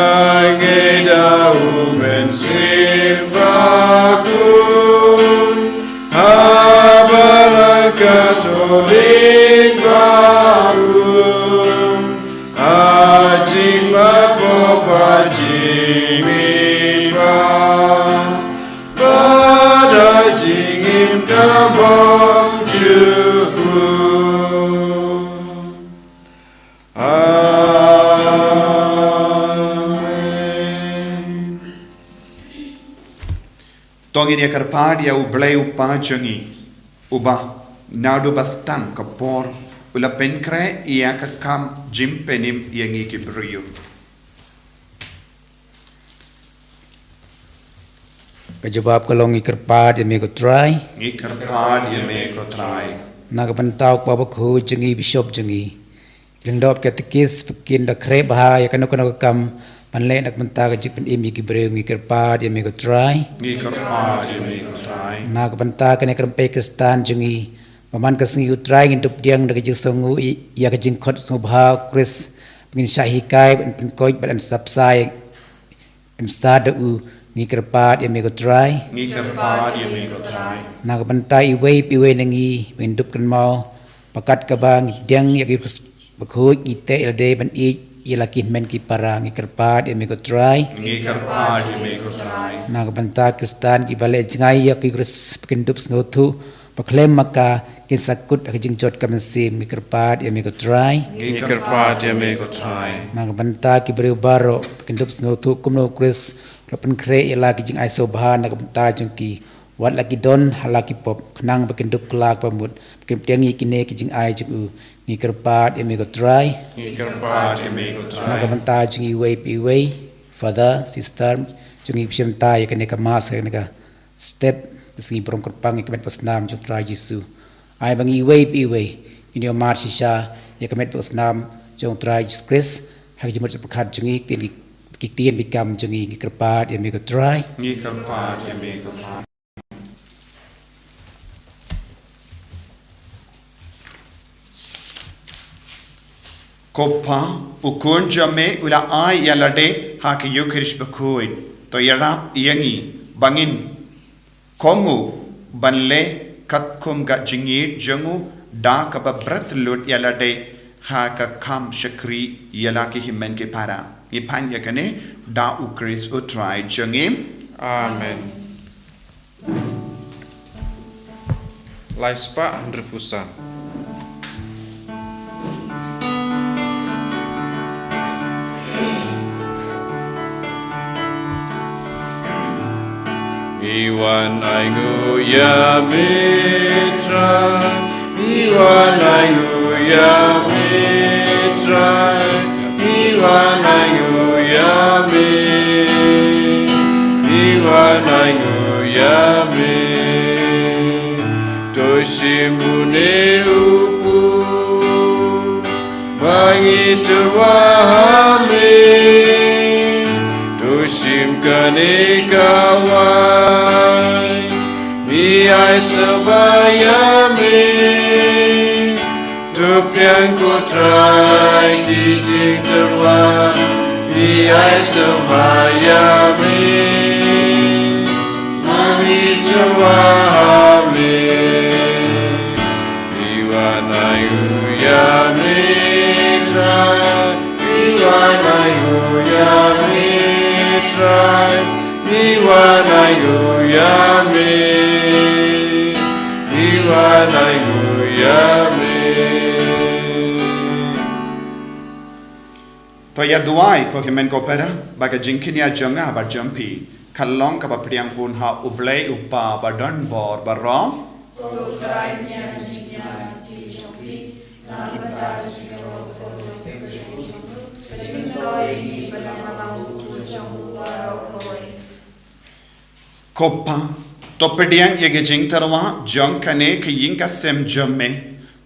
ngeit ha U Mynsiem Bakhuid, ha Balang Katholik Bakhuid, ha Jingmut Pope bad Jingmihpat, bad ha jingim kabym jukut. Amen. To ngin ïa kyrpad ïa U Blei U Kpa jong ngi, uba naduh ba sdang ka por u la pynkhreh ïa ka kam jingpynim ïa ngi ki briew. Ka jubab ka long, ngi kyrpad ïa me ko Trai. Ngi kyrpad ïa me ko Trai. Na ka bynta u Kpa Bakhuid jong ngi, Bishop jong ngi, ki lyngdoh katekis ba kin da khreh bha ïa kano kano ka kam ban leh na ka bynta ka jingpynim ïa ki briew, ngi kyrpad ïa me ko Trai. Ngi kyrpad ïa me ko Trai. Na ka bynta kane ka rympei Khristan jong ngi, ba man ka sngi ko Trai ngin dup pdiang da ka jingsngew ïa ka jingkhot sngewbha u Khrist, ba ngin shah hikai, ban pynkoit bad ban sap sai, ban sah da u, ngi kyrpad ïa me ko Trai. Ngi kyrpad ïa me ko Trai. Na ka bynta iwei pa iwei na ngi ba ngin dup kynmaw, ba kat kaba ngi pdiang ïa ka Eucharist bakhuid, ngi teh ïa lade ban ïeit ïa la ki hynmen ki para, ngi kyrpad ïa me ko Trai. Ngi kyrpad ïa me ko Trai. Na ka bynta Khristan kiba leh jngai ïa ka Eucharist ba kin dup sngewthuh Ba khlem ma ka kin sa kut ha ka jingjot ka mynsiem. Ngi kyrpad ïa me ko Trai. Ngi kyrpad ïa me ko Trai. Na ka bynta ki briew baroh ba kin dup sngewthuh kumno u Khrist u la pynkhreh ïa la ki jingai sngewbha na ka bynta jong ki, wat la ki don ha la ki pop, khnang ba kin dup kylla ka bamut, ba kin pdiang ïa kine ki jingai jong u. Ngi kyrpad ïa me ko Trai. Ngi kyrpad ïa me ko Trai. Na ka bynta jong iwei pa iwei, Father, Sister, jong ngi, ba shim bynta ïa kane ka Mass, ïa kane ka step, ka sngi burom kyrpang ïa ka met bad snam jong u Trai Jisu. Ai ba ngi iwei pa iwei ngin ïohmad shisha ïa ka met bad snam jong u Trai Jisu Khrist ha ka jingmut jingpyrkhat jong ngi, ki ktien ki, ki ktien ki kam jong ngi. Ngi kyrpad ïa me ko Trai. Ngi kyrpad ïa me ko Trai. Ko Pa, u Khun jong me u la ai ïa lade ha ka Eukharist bakhuid. To ïarap ïa ngi ba ngin kohnguh ban leh katkum ka jingïeit jong u, da kaba bret lut ïa lade ha ka kam shakri ïa la ki hynmen ki para. Ngi pan ïa kane da u Khrist u Trai jong ngi. Amen. Lai spah hynriewphew san. Ngi wan ainguh ïa me Trai, ngi wan ainguh ïa me Trai, ngi wan ainguh ïa me, ngi wan ainguh ïa me. To shim une u pud ba ngi tyrwa ha me. To shim kane ka waiñ, ngi ai sngewbha ïa me. To pdiang ko Trai ki jingtyrwa, ngi ai sngewbha ïa me. Ngi tyrwa ha me. Ngi wan ainguh ïa me Trai, ngi wan ainguh ïa me Trai, ngi wan ainguh ïa me, ngi wan ainguh ïa me. To ïa duwai ko hynmen ko para, ba ka jingkñia jong nga bad jong phi kan long kaba pdiang hun ha U Blei U Kpa badonbor baroh. Ko Trai, pynïar jingkñia jong phi na ka bynta jong ka jingtoi ba la mala u jong u baroh kawei. Ko Pa, to pdiang ïa ka jingtyrwa jong kane ka ïing ka sem jong me,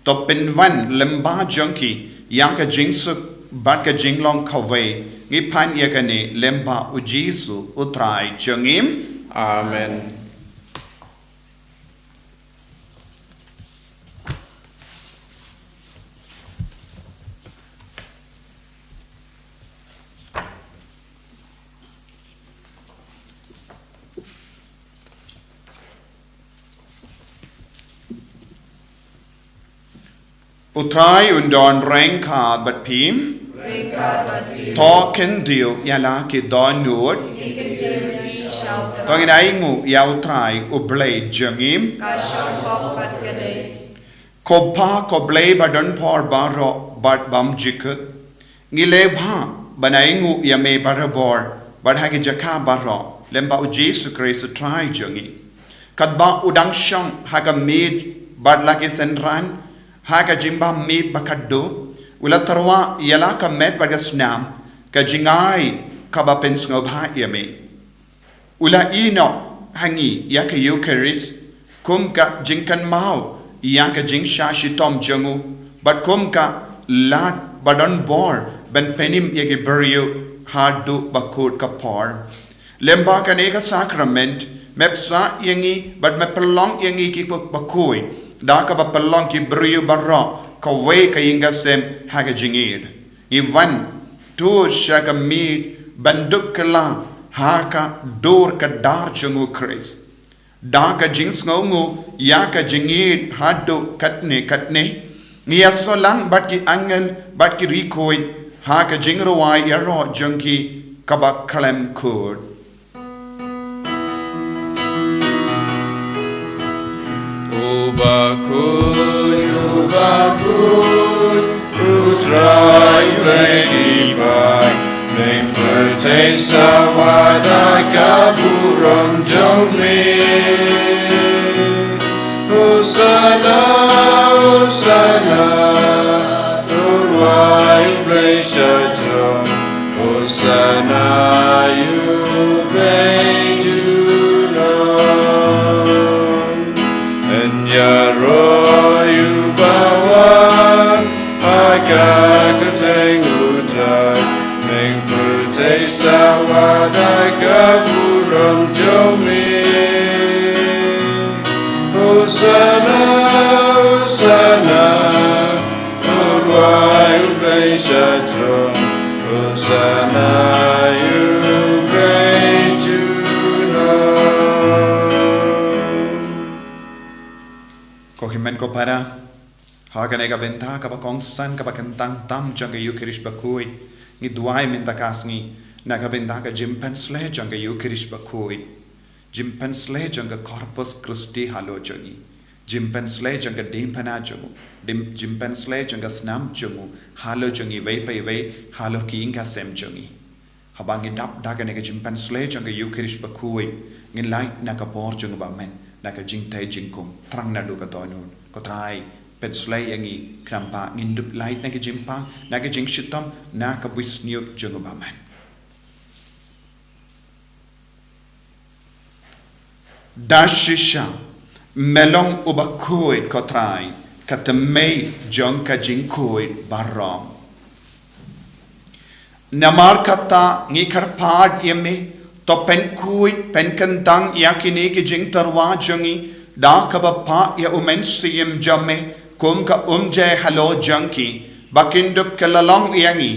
to pynwan lyngba jong ki ïa ka jingsuk bad ka jinglong kawei. Ngi pan ïa kane lyngba U Jisu U Trai jong ngi. Amen. U Trai un don ryngkat bad phi. Ryngkat bad phi. To kyntiew ïa la ki dohnud. Ngi kyntiew ïa phi sha U Trai. To ngin ainguh ïa U Trai U Blei jong ngi. Ka shong bok bad ka dei. Ko Pa, ko Blei badonbor baroh bad bymjukut. Ngi leh bha ban ainguh ïa me barabor bad ha ki jaka baroh lyngba U Jisu Khrist U Trai jong ngi. Katba u dang shong ha ka miet bad la ki synran ha ka jingbam miet ba khatduh, u la tyrwa ïa la ka met bad ka snam, ka jingai kaba pynsngewbha ïa me. U la ïehnoh ha ngi ïa ka Eukharist kum ka jingkynmaw ïa ka jingshah shitom jong u, bad kum ka lad badonbor ban pynim ïa ki briew haduh ba kut ka por. Lyngba kane ka sakrament, me pynshah ïa ngi bad me pynlong ïa ngi ki bakhuid da kaba pynlong ki briew baroh kawei ka ïing ka sem ha ka jingïeit. Ngi wan tuh sha ka miet ban dup kylla ha ka dur ka dar jong U Khrist. Da ka jingsngewnguh ïa ka jingïeit haduh katne katne, ngi ïasoh lang bad ki angel bad ki riewkhuid ha ka jingrwai ïaroh jong ki kaba khlem kut. Uba khuid, uba khuid, U Trai Blei ki paid, meng pyrthei sawa da ka burom jong me. Hosana, Hosana, to U Trai Blei sha throne. Hosana ïa U Blei junom. Yn ïaroh ïa uba wan ha ka kyrteng U Trai, meng pyrthei sawa da ka burom jong me. Hosana, Hosana, to U Trai Blei sha throne. Hosana ïa U Blei junom. Ko hynmen ko para, ha kane ka bynta kaba kongsan kaba kyntang tam jong ka Eukharist bakhuid, ngi duwai mynta ka sngi na ka bynta ka jingpynsleh jong ka Eukharist bakhuid. Jingpynsleh jong ka Corpus Christi halor jong ngi. Jingpynsleh jong ka diengphna jong u. Dim-, jingpynsleh jong ka snam jong u halor jong ngi iwei pa iwei, halor ki ïing ka sem jong ngi. Haba ngi dap da kane ka jingpynsleh jong ka Eukharist bakhuid, ngin lait na ka por jong u bamon, na ka jingtei jingkhum, thrang naduh ka dohnud. Ko Trai, pynsleh ïa ngi, khnang ba ngin dup lait na ka jingpang, na ka jingshitom, na ka buisniuh jong u bamon. Da shisha, me long uba khuid ko Trai, ka tymmen jong ka jingkhuid baroh. Namar kata ngi kyrpad ïa me, to pynkhuid pynkyntang ïa kine ki jingtyrwa jong ngi, da kaba phah ïa u Mynsiem jong me, kum ka umjai halor jong ki, ba kin dup kylla long ïa ngi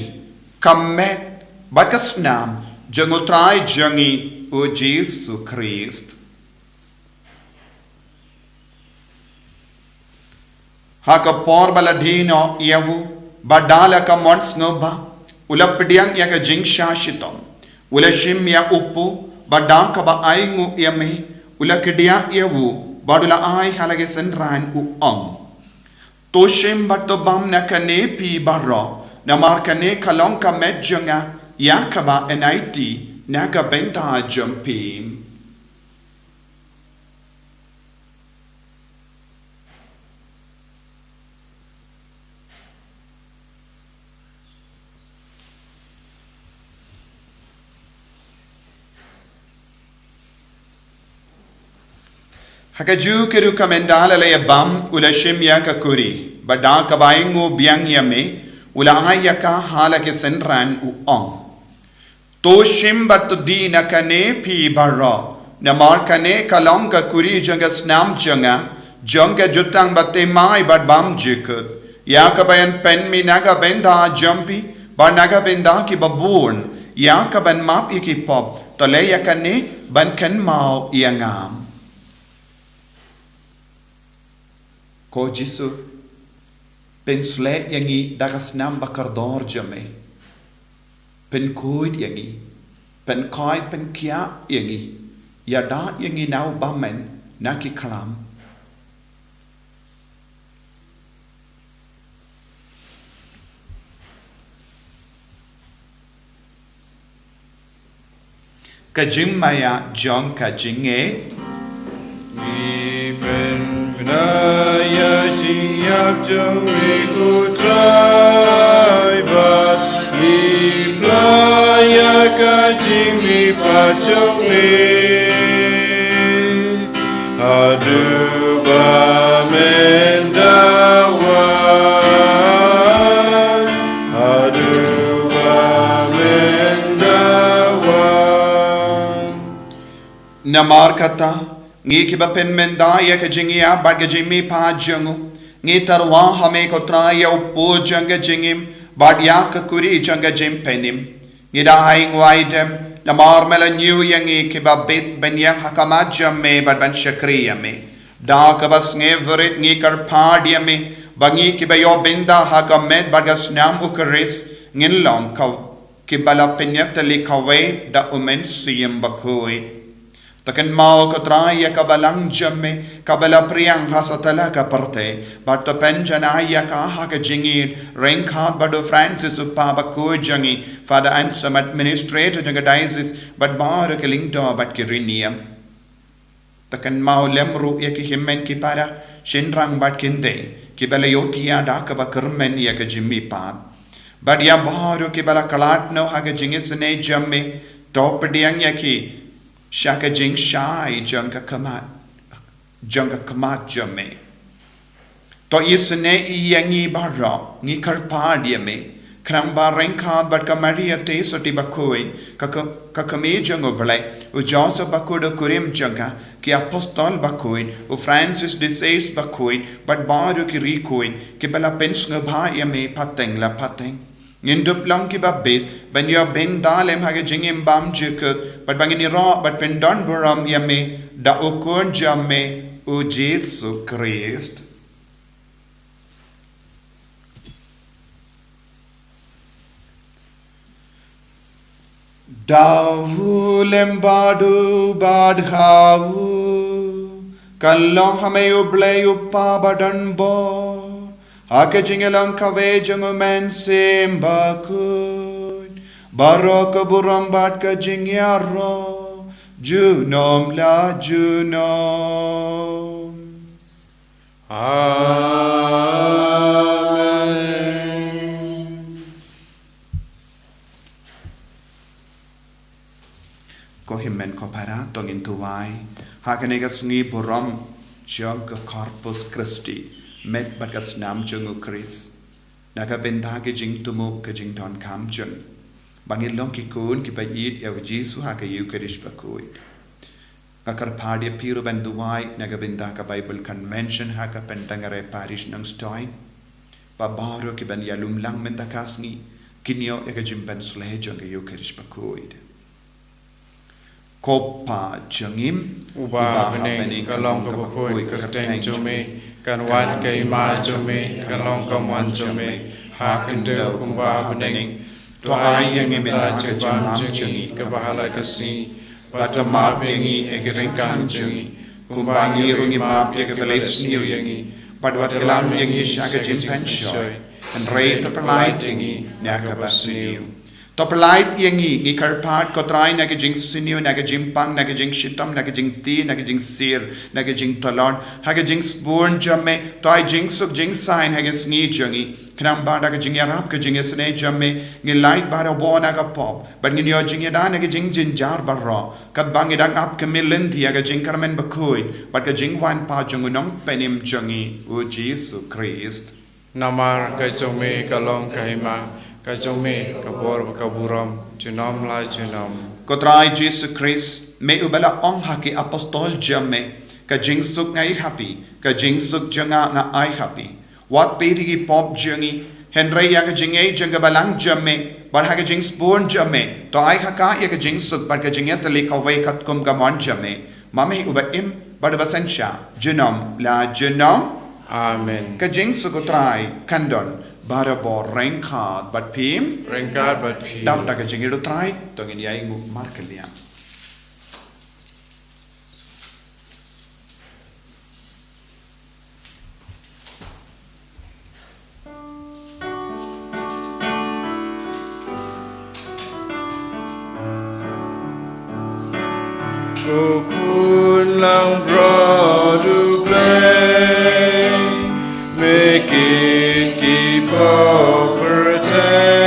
ka met bad ka snam jong u Trai jong ngi u Jisu Khrist. Ha ka por ba la die noh ïa u, bad da la ka mon sngewbha, u la pdiang ïa ka jingshah shitom, u la shim ïa u pud, bad da kaba ainguh ïa me, u la kdiah ïa u, bad u la ai ha la ki synran u ong: To shim bad to bam na kane phi baroh, namar kane ka long ka met jong nga, ïa kaba yn aiti na ka bynta jong phi. Ha kajuh ka rukom ynda la ïa bam, u la shim ïa ka kuri, bad da kaba ainguh biang ïa me, u la ai ïa ka ha la ki synran u ong: To shim bad to die na kane phi baroh, namar kane ka long ka kuri jong ka snam jong nga, jong ka jutang bathymmai bad bymjukut, ïa kaba yn pynmih na ka bynta jong phi bad na ka bynta kiba bun, ïa kaban map ïa ki pop. To leh ïa kane ban kynmaw ïa nga. Ko Jisu, pynsleh ïa ngi da ka snam bakordor jong me. Pynkhuid ïa ngi, pynkhuid pynkhiah ïa ngi, ïada ïa ngi na u bamon na ki khlam. Ka jingmaïa jong ka jingngeit. Ngi pynbna ïa jingïap jong me ko Trai, bad ngi pla ïa ka jingmihpat jong me. Haduh ba men da wan, haduh ba men da wan. Namar kata, ngi kiba pynmynda ïa ka jingïap bad ka jingmihpat jong u, ngi tyrwa ha me ko Trai ïa u pud jong ka jingim, bad ïa ka kuri jong ka jingpynim. Ngi da ai nguaidem, namar me la ñiew ïa ngi kiba bit ban ïeng ha khmat jong me bad ban shakri ïa me. Da kaba sngewrit ngi kyrpad ïa me, ba ngi kiba ïoh bynta ha ka met bad ka snam u Khrist, ngin long ka, kiba la pynïatylli kawei da u Mynsiem Bakhuid. To kynmaw ko Trai ïa ka balang jong me, kaba la pdiang ha satlak ka pyrthei, bad to pynjanai ïa ka ha ka jingïeit ryngkat bad u Francis u Papa bakhuid jong ngi, Father Anselm administrator jong ka diocese, bad baroh ki lyngdoh bad ki riewniam. To kynmaw lem ruh ïa ki hynmen ki para, shynrang bad ki kynthei, kiba la ïohthiah da kaba kyrmen ïa ka jingmihpat. Bad ïa baroh kiba la khlad noh ha ka jingisynei jong me, to pdiang ïa ki sha ka jingshai jong ka khmat, jong ka khmat jong me. To isynei ïa ngi baroh, ngi kyrpad ïa me, khnang ba ryngkat bad ka Maria Theisotti bakhuid, ka, ka, ka kmie jong U Blei, u Joseph bakhuid u kurim jong ka, ki apostol bakhuid, u Francis de Sales bakhuid, bad baroh ki riewkhuid, kiba la pynsngewbha ïa me pateng la pateng. Ngin dup long kiba bit, ban ïoh bynta lem ha ka jingim bymjukut, bad ba ngin ïaroh bad pyndonburom ïa me, da u Khun jong me, u Jisu Khrist. Da u lem bad u bad ha u, kan long ha me U Blei u Kpa badonbor, ha ka jingïalong kawei jong u Mynsiem Bakhuid, baroh ka burom bad ka jingïaroh, junom la junom. Amen. Ko hynmen ko para, to ngin duwai ha kane ka sngi burom jong ka Corpus Christi, met bad ka snam jong u Khrist, na ka bynta ka jingthmu ka jingdonkam jong ngi, ba ngin long ki khun kiba ïeit ïa u Jisu ha ka Eukharist bakhuid. Nga kyrpad ïa phi ruh ban duwai na ka bynta ka Bible Convention ha ka Pyndengrei Parish Nongstoiñ, ba baroh kiban ïalum lang mynta ka sngi kin ïoh ïa ka jingpynsleh jong ka Eukharist bakhuid. Ko Pa jong ngi, uba ha bneng, ka long kaba khuid ka kyrteng jong me, kan wan ka hima jong me, kan long ka mon jong me ha khyndew kumba ha bneng. To ai ïa ngi mynta ka jingbam jong ngi kaba ha la ka sngi, bad to map ïa ngi ïa ki ryngkang jong ngi, kumba ngi ruh ngi map ïa kiba leh sniew ïa ngi, bad wat ïalam ïa ngi sha ka jingpynshoi, hynrei to pyllait ïa ngi na kaba sniew. To pyllait ïa ngi, ngi kyrpad ko Trai, na ka jingsniew, na ka jingpang, na ka jingshitom, na ka jingtih, na ka jingsir, na ka jingtlot, ha ka jingsbun jong me, to ai jingsuk jingsaiñ ha ka sngi jong ngi, khnang ba da ka jingïarap ka jingisynei jong me, ngin lait barabor na ka pop, bad ngin ïoh jingïada na ka jingjynjar baroh, katba ngi dang ap khmih lynti ïa ka jingkyrmen bakhuid bad ka jingwan pat jong u Nongpynim jong ngi, u Jisu Khrist. Namar ka jong me ka long ka hima, ka jong me ka bor bad ka burom, junom la junom. Ko Trai Jisu Khrist, me uba la ong ha ki apostol jong me, ka jingsuk nga ai ha phi, ka jingsuk jong nga nga ai ha phi. Wat peit ïa ki pop jong ngi, hynrei ïa ka jingngeit jong ka balang jong me, bad ha ka jingsbun jong me, to ai ha ka ïa ka jingsuk bad ka jingïatylli kawei katkum ka mon jong me. Ma me uba im bad uba synshar junom la junom. Amen. Ka jingsuk u Trai kan don barabor ryngkat bad phi. Ryngkat bad phi. Dap da ka jingïeit u Trai, to ngin ïai nguh markylliang. Ko Khun langbrot U Blei, me kit ki pop pyrthei,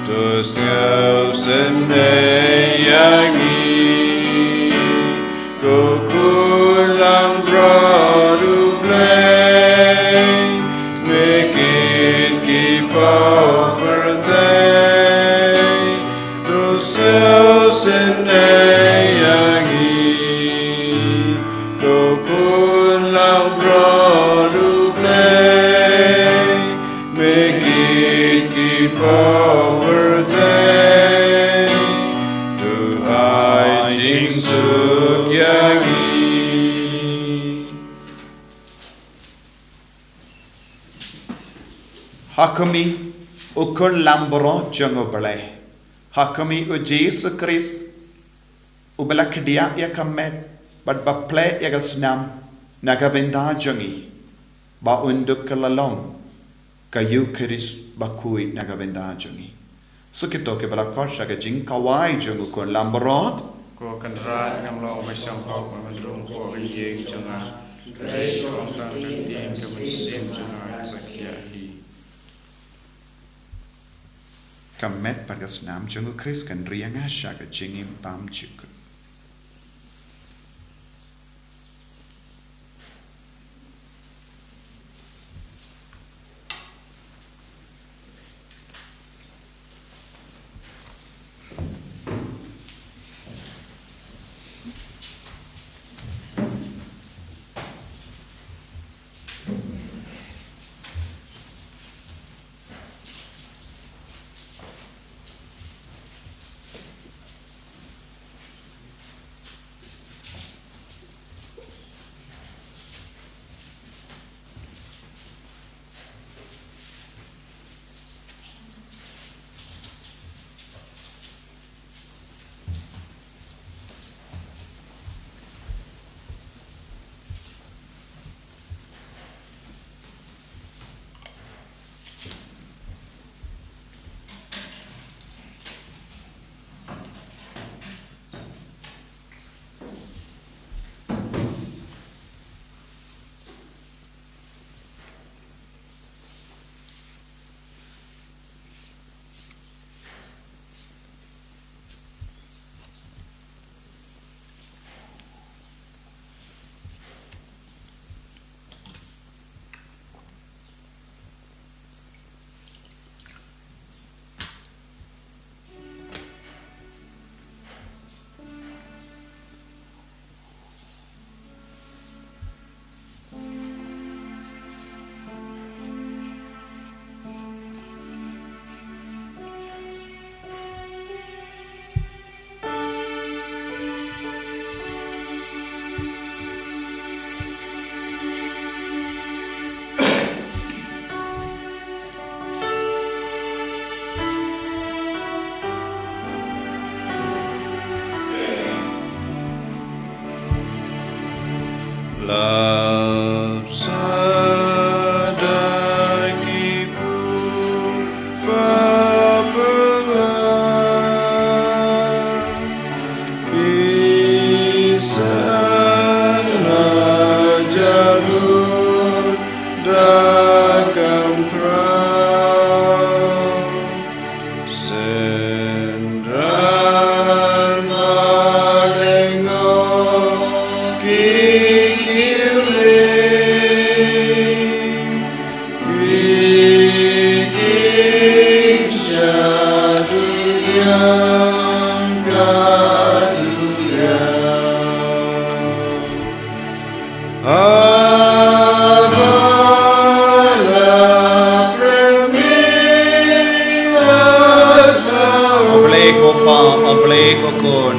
to sngewsynei ïa ngi. Ko Khun langbrot U Blei, me kit ki pop pyrthei, to sngewsynei ïa ngi. Ko Khun langbrot U Blei, me kit ki pop pyrthei, to ai jingsuk ïa ngi. Ha khmih, U Khun langbrot jong U Blei. Ha khmih, U Jisu Khrist. uba la khdiah ïa ka met bad ba plie ïa ka snam na ka bynta jong ngi, ba un dup ka la long ka Ïukharist bakhuid na ka bynta jong ngi. Sa kito kiba la khot sha ka jingkawei jong u khun lambarot. Ko Kynrad, ngam long ba shong hok ba men rung hapoh ka ïing jong nga, hynrei shu ong tang ka ktien ka mynsiem jong nga ka sa khiah hi. Ka met bad ka snam jong u Khrist kan ri ïa nga sha ka jingim bymjukut. La sa da ki pu pa pa la, ki sa la ja lut da kam khraw. Synran maleng o ki kiwling, ki king sha duliang ka duliang. Haba la prem ïa la saw. U Blei ko Pa, U Blei ko Khun,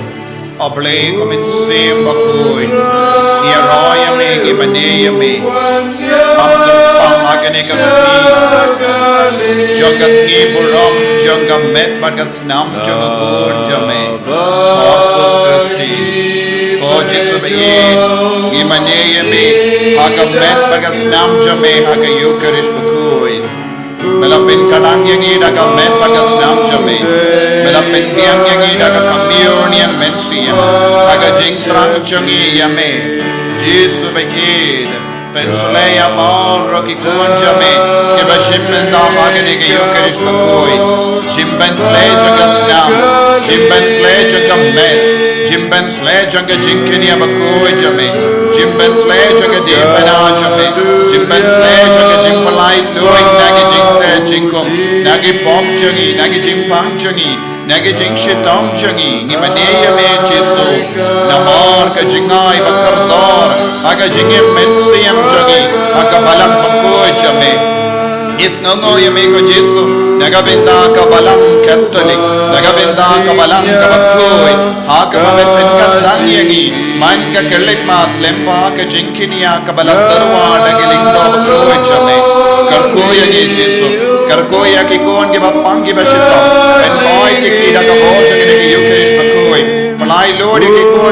U Blei ko Mynsiem Bakhuid. Ngi ïaroh ïa me, ngi mane ïa me. Kham kyrpang ha kane ka sngi, jong ka sngi burom jong ka met bad ka snam jong u Khun jong me, Corpus Christi. Ko Jisu ba ïeit, ngi mane ïa me ha ka met bad ka snam jong me ha ka Ïukharist bakhuid. Me la pynkhiah ïa ngi da ka met bad ka snam jong me. Me la pynbiang ïa ngi da ka Communion Mynsiem ha ka jingthrang jong ngi ïa me, Jisu ba ïeit. Pynshlei ïa baroh ki khun jong me kiba shim bynta ha kane ka Ïukharist bakhuid. Jingpynslei jong ka snam, jingpynslei jong ka met, jingpynslei jong ka jingkñia bakhuid jong me, jingpynslei jong ka diengphna jong me, jingpynslei jong ka jingpynlait luid na ki jingteh jingkhum, na ki pop jong ngi, na ki jingpang jong ngi, na ki jingshitom jong ngi, ngi mane ïa me Jisu, namar ka jingai ba kordor ha ka jingim mynsiem jong ngi ha ka balang bakhuid jong me. Ngi sngewnguh ïa me ko Jisu, na ka bynta ka balang Katholik, na ka bynta ka balang kaba khuid, ha kaba me pynkyntang ïa ngi man ka khyllipmat lyngba ka jing kñia kaba la tyrwa da ki lyngdoh bakhuid jong me. Kyrkhu ïa ngi Jisu. Kyrkhu ïa ki khun kiba pang kiba shitom. Pynhoi ïa ki da ka bor jong kane ka Ïukharist bakhuid. Pynlait luid ïa ki khun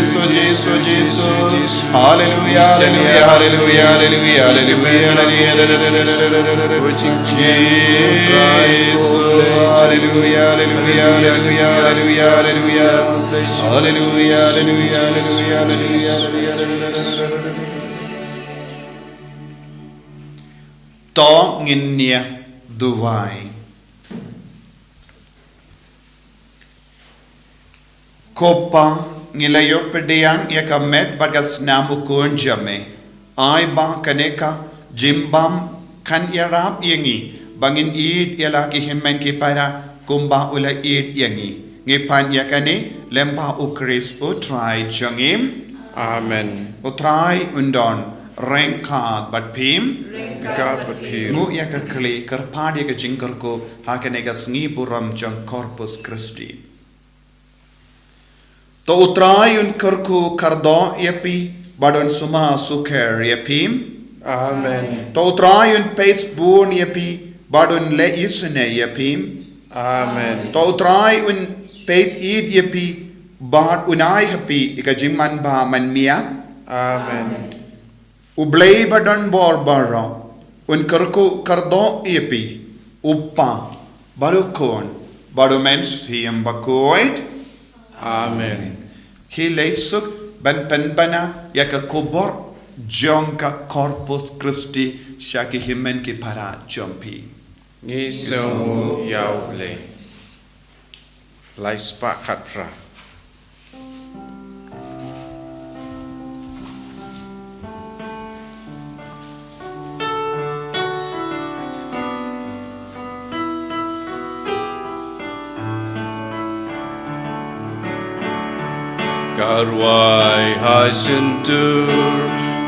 Jisu, Jisu, Jisu. Haleluya, haleluya, haleluya, haleluya, haleluya, haleluya. Jisu, haleluya, haleluya, haleluya, haleluya, haleluya. Haleluya, haleluya, haleluya, haleluya, haleluya. To ngin ïa duwai. Ko Pa, ngi la ïoh pdiang ïa ka met bad ka snam u Khun jong me. Ai ba kane ka jingbam kan ïarap ïa ngi ba ngin ïeit ïa la ki hynmen ki para kumba u la ïeit ïa ngi. Ngi pan ïa kane lyngba u Khrist u Trai jong ngi. Amen. U Trai un don ryngkat bad phi. Ryngkat bad phi. Nguh ïa ka khlieh, kyrpad ïa ka jingkyrkhu ha kane ka sngi burom jong Corpus Christi. To u Trai un kyrkhu kyrdoh ïa phi bad un sumar sukher ïa phi. Amen. To u Trai un peit bun ïa phi bad un leh isynei ïa phi. Amen. To u Trai un peit ïeit ïa phi bad un ai ha phi ïa ka jingmanbha manmiat. Amen. U Blei ba don bor baroh un kyrkhu kyrdoh ïa phi, u Kpa bad u Khun bad u Mynsiem Bakhuid. Amen. Ki leh suk ban pynbna ïa ka khubor jong ka Corpus Christi sha ki hynmen ki para jong phi. Ngi sngewnguh ïa U Blei. Lai spah khatphra. Ka rwai ha shyntur,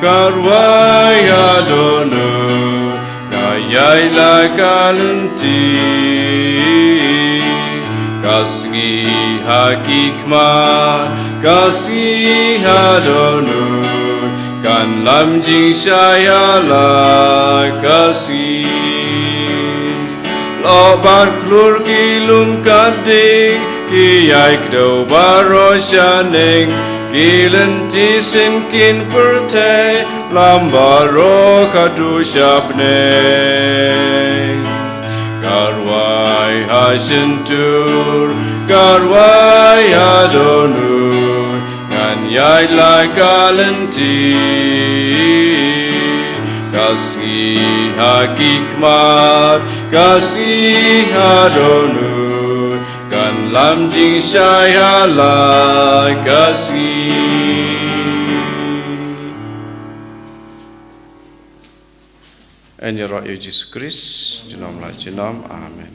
ka rwai ha dohnud, ka ïaid la ka lynti. Ka sngi ha ki khmat, ka sngi ha dohnud, kan lam jingshai ha la ka sngi. Lok bad khlur ki lum ka ding, ki ïai kdew baroh shaneng, ki lynti sien kin pyrthei, lam baroh ka duh sha bneng. Ka rwai ha shyntur, ka rwai ha dohnud, ngan ïaid la ka lynti. Ka sngi ha ki khmat, ka sngi ha dohnud, kan lam jingshai ha la ka sngi. Yn ïaroh ïa U Jisu Khrist junom la junom. Amen.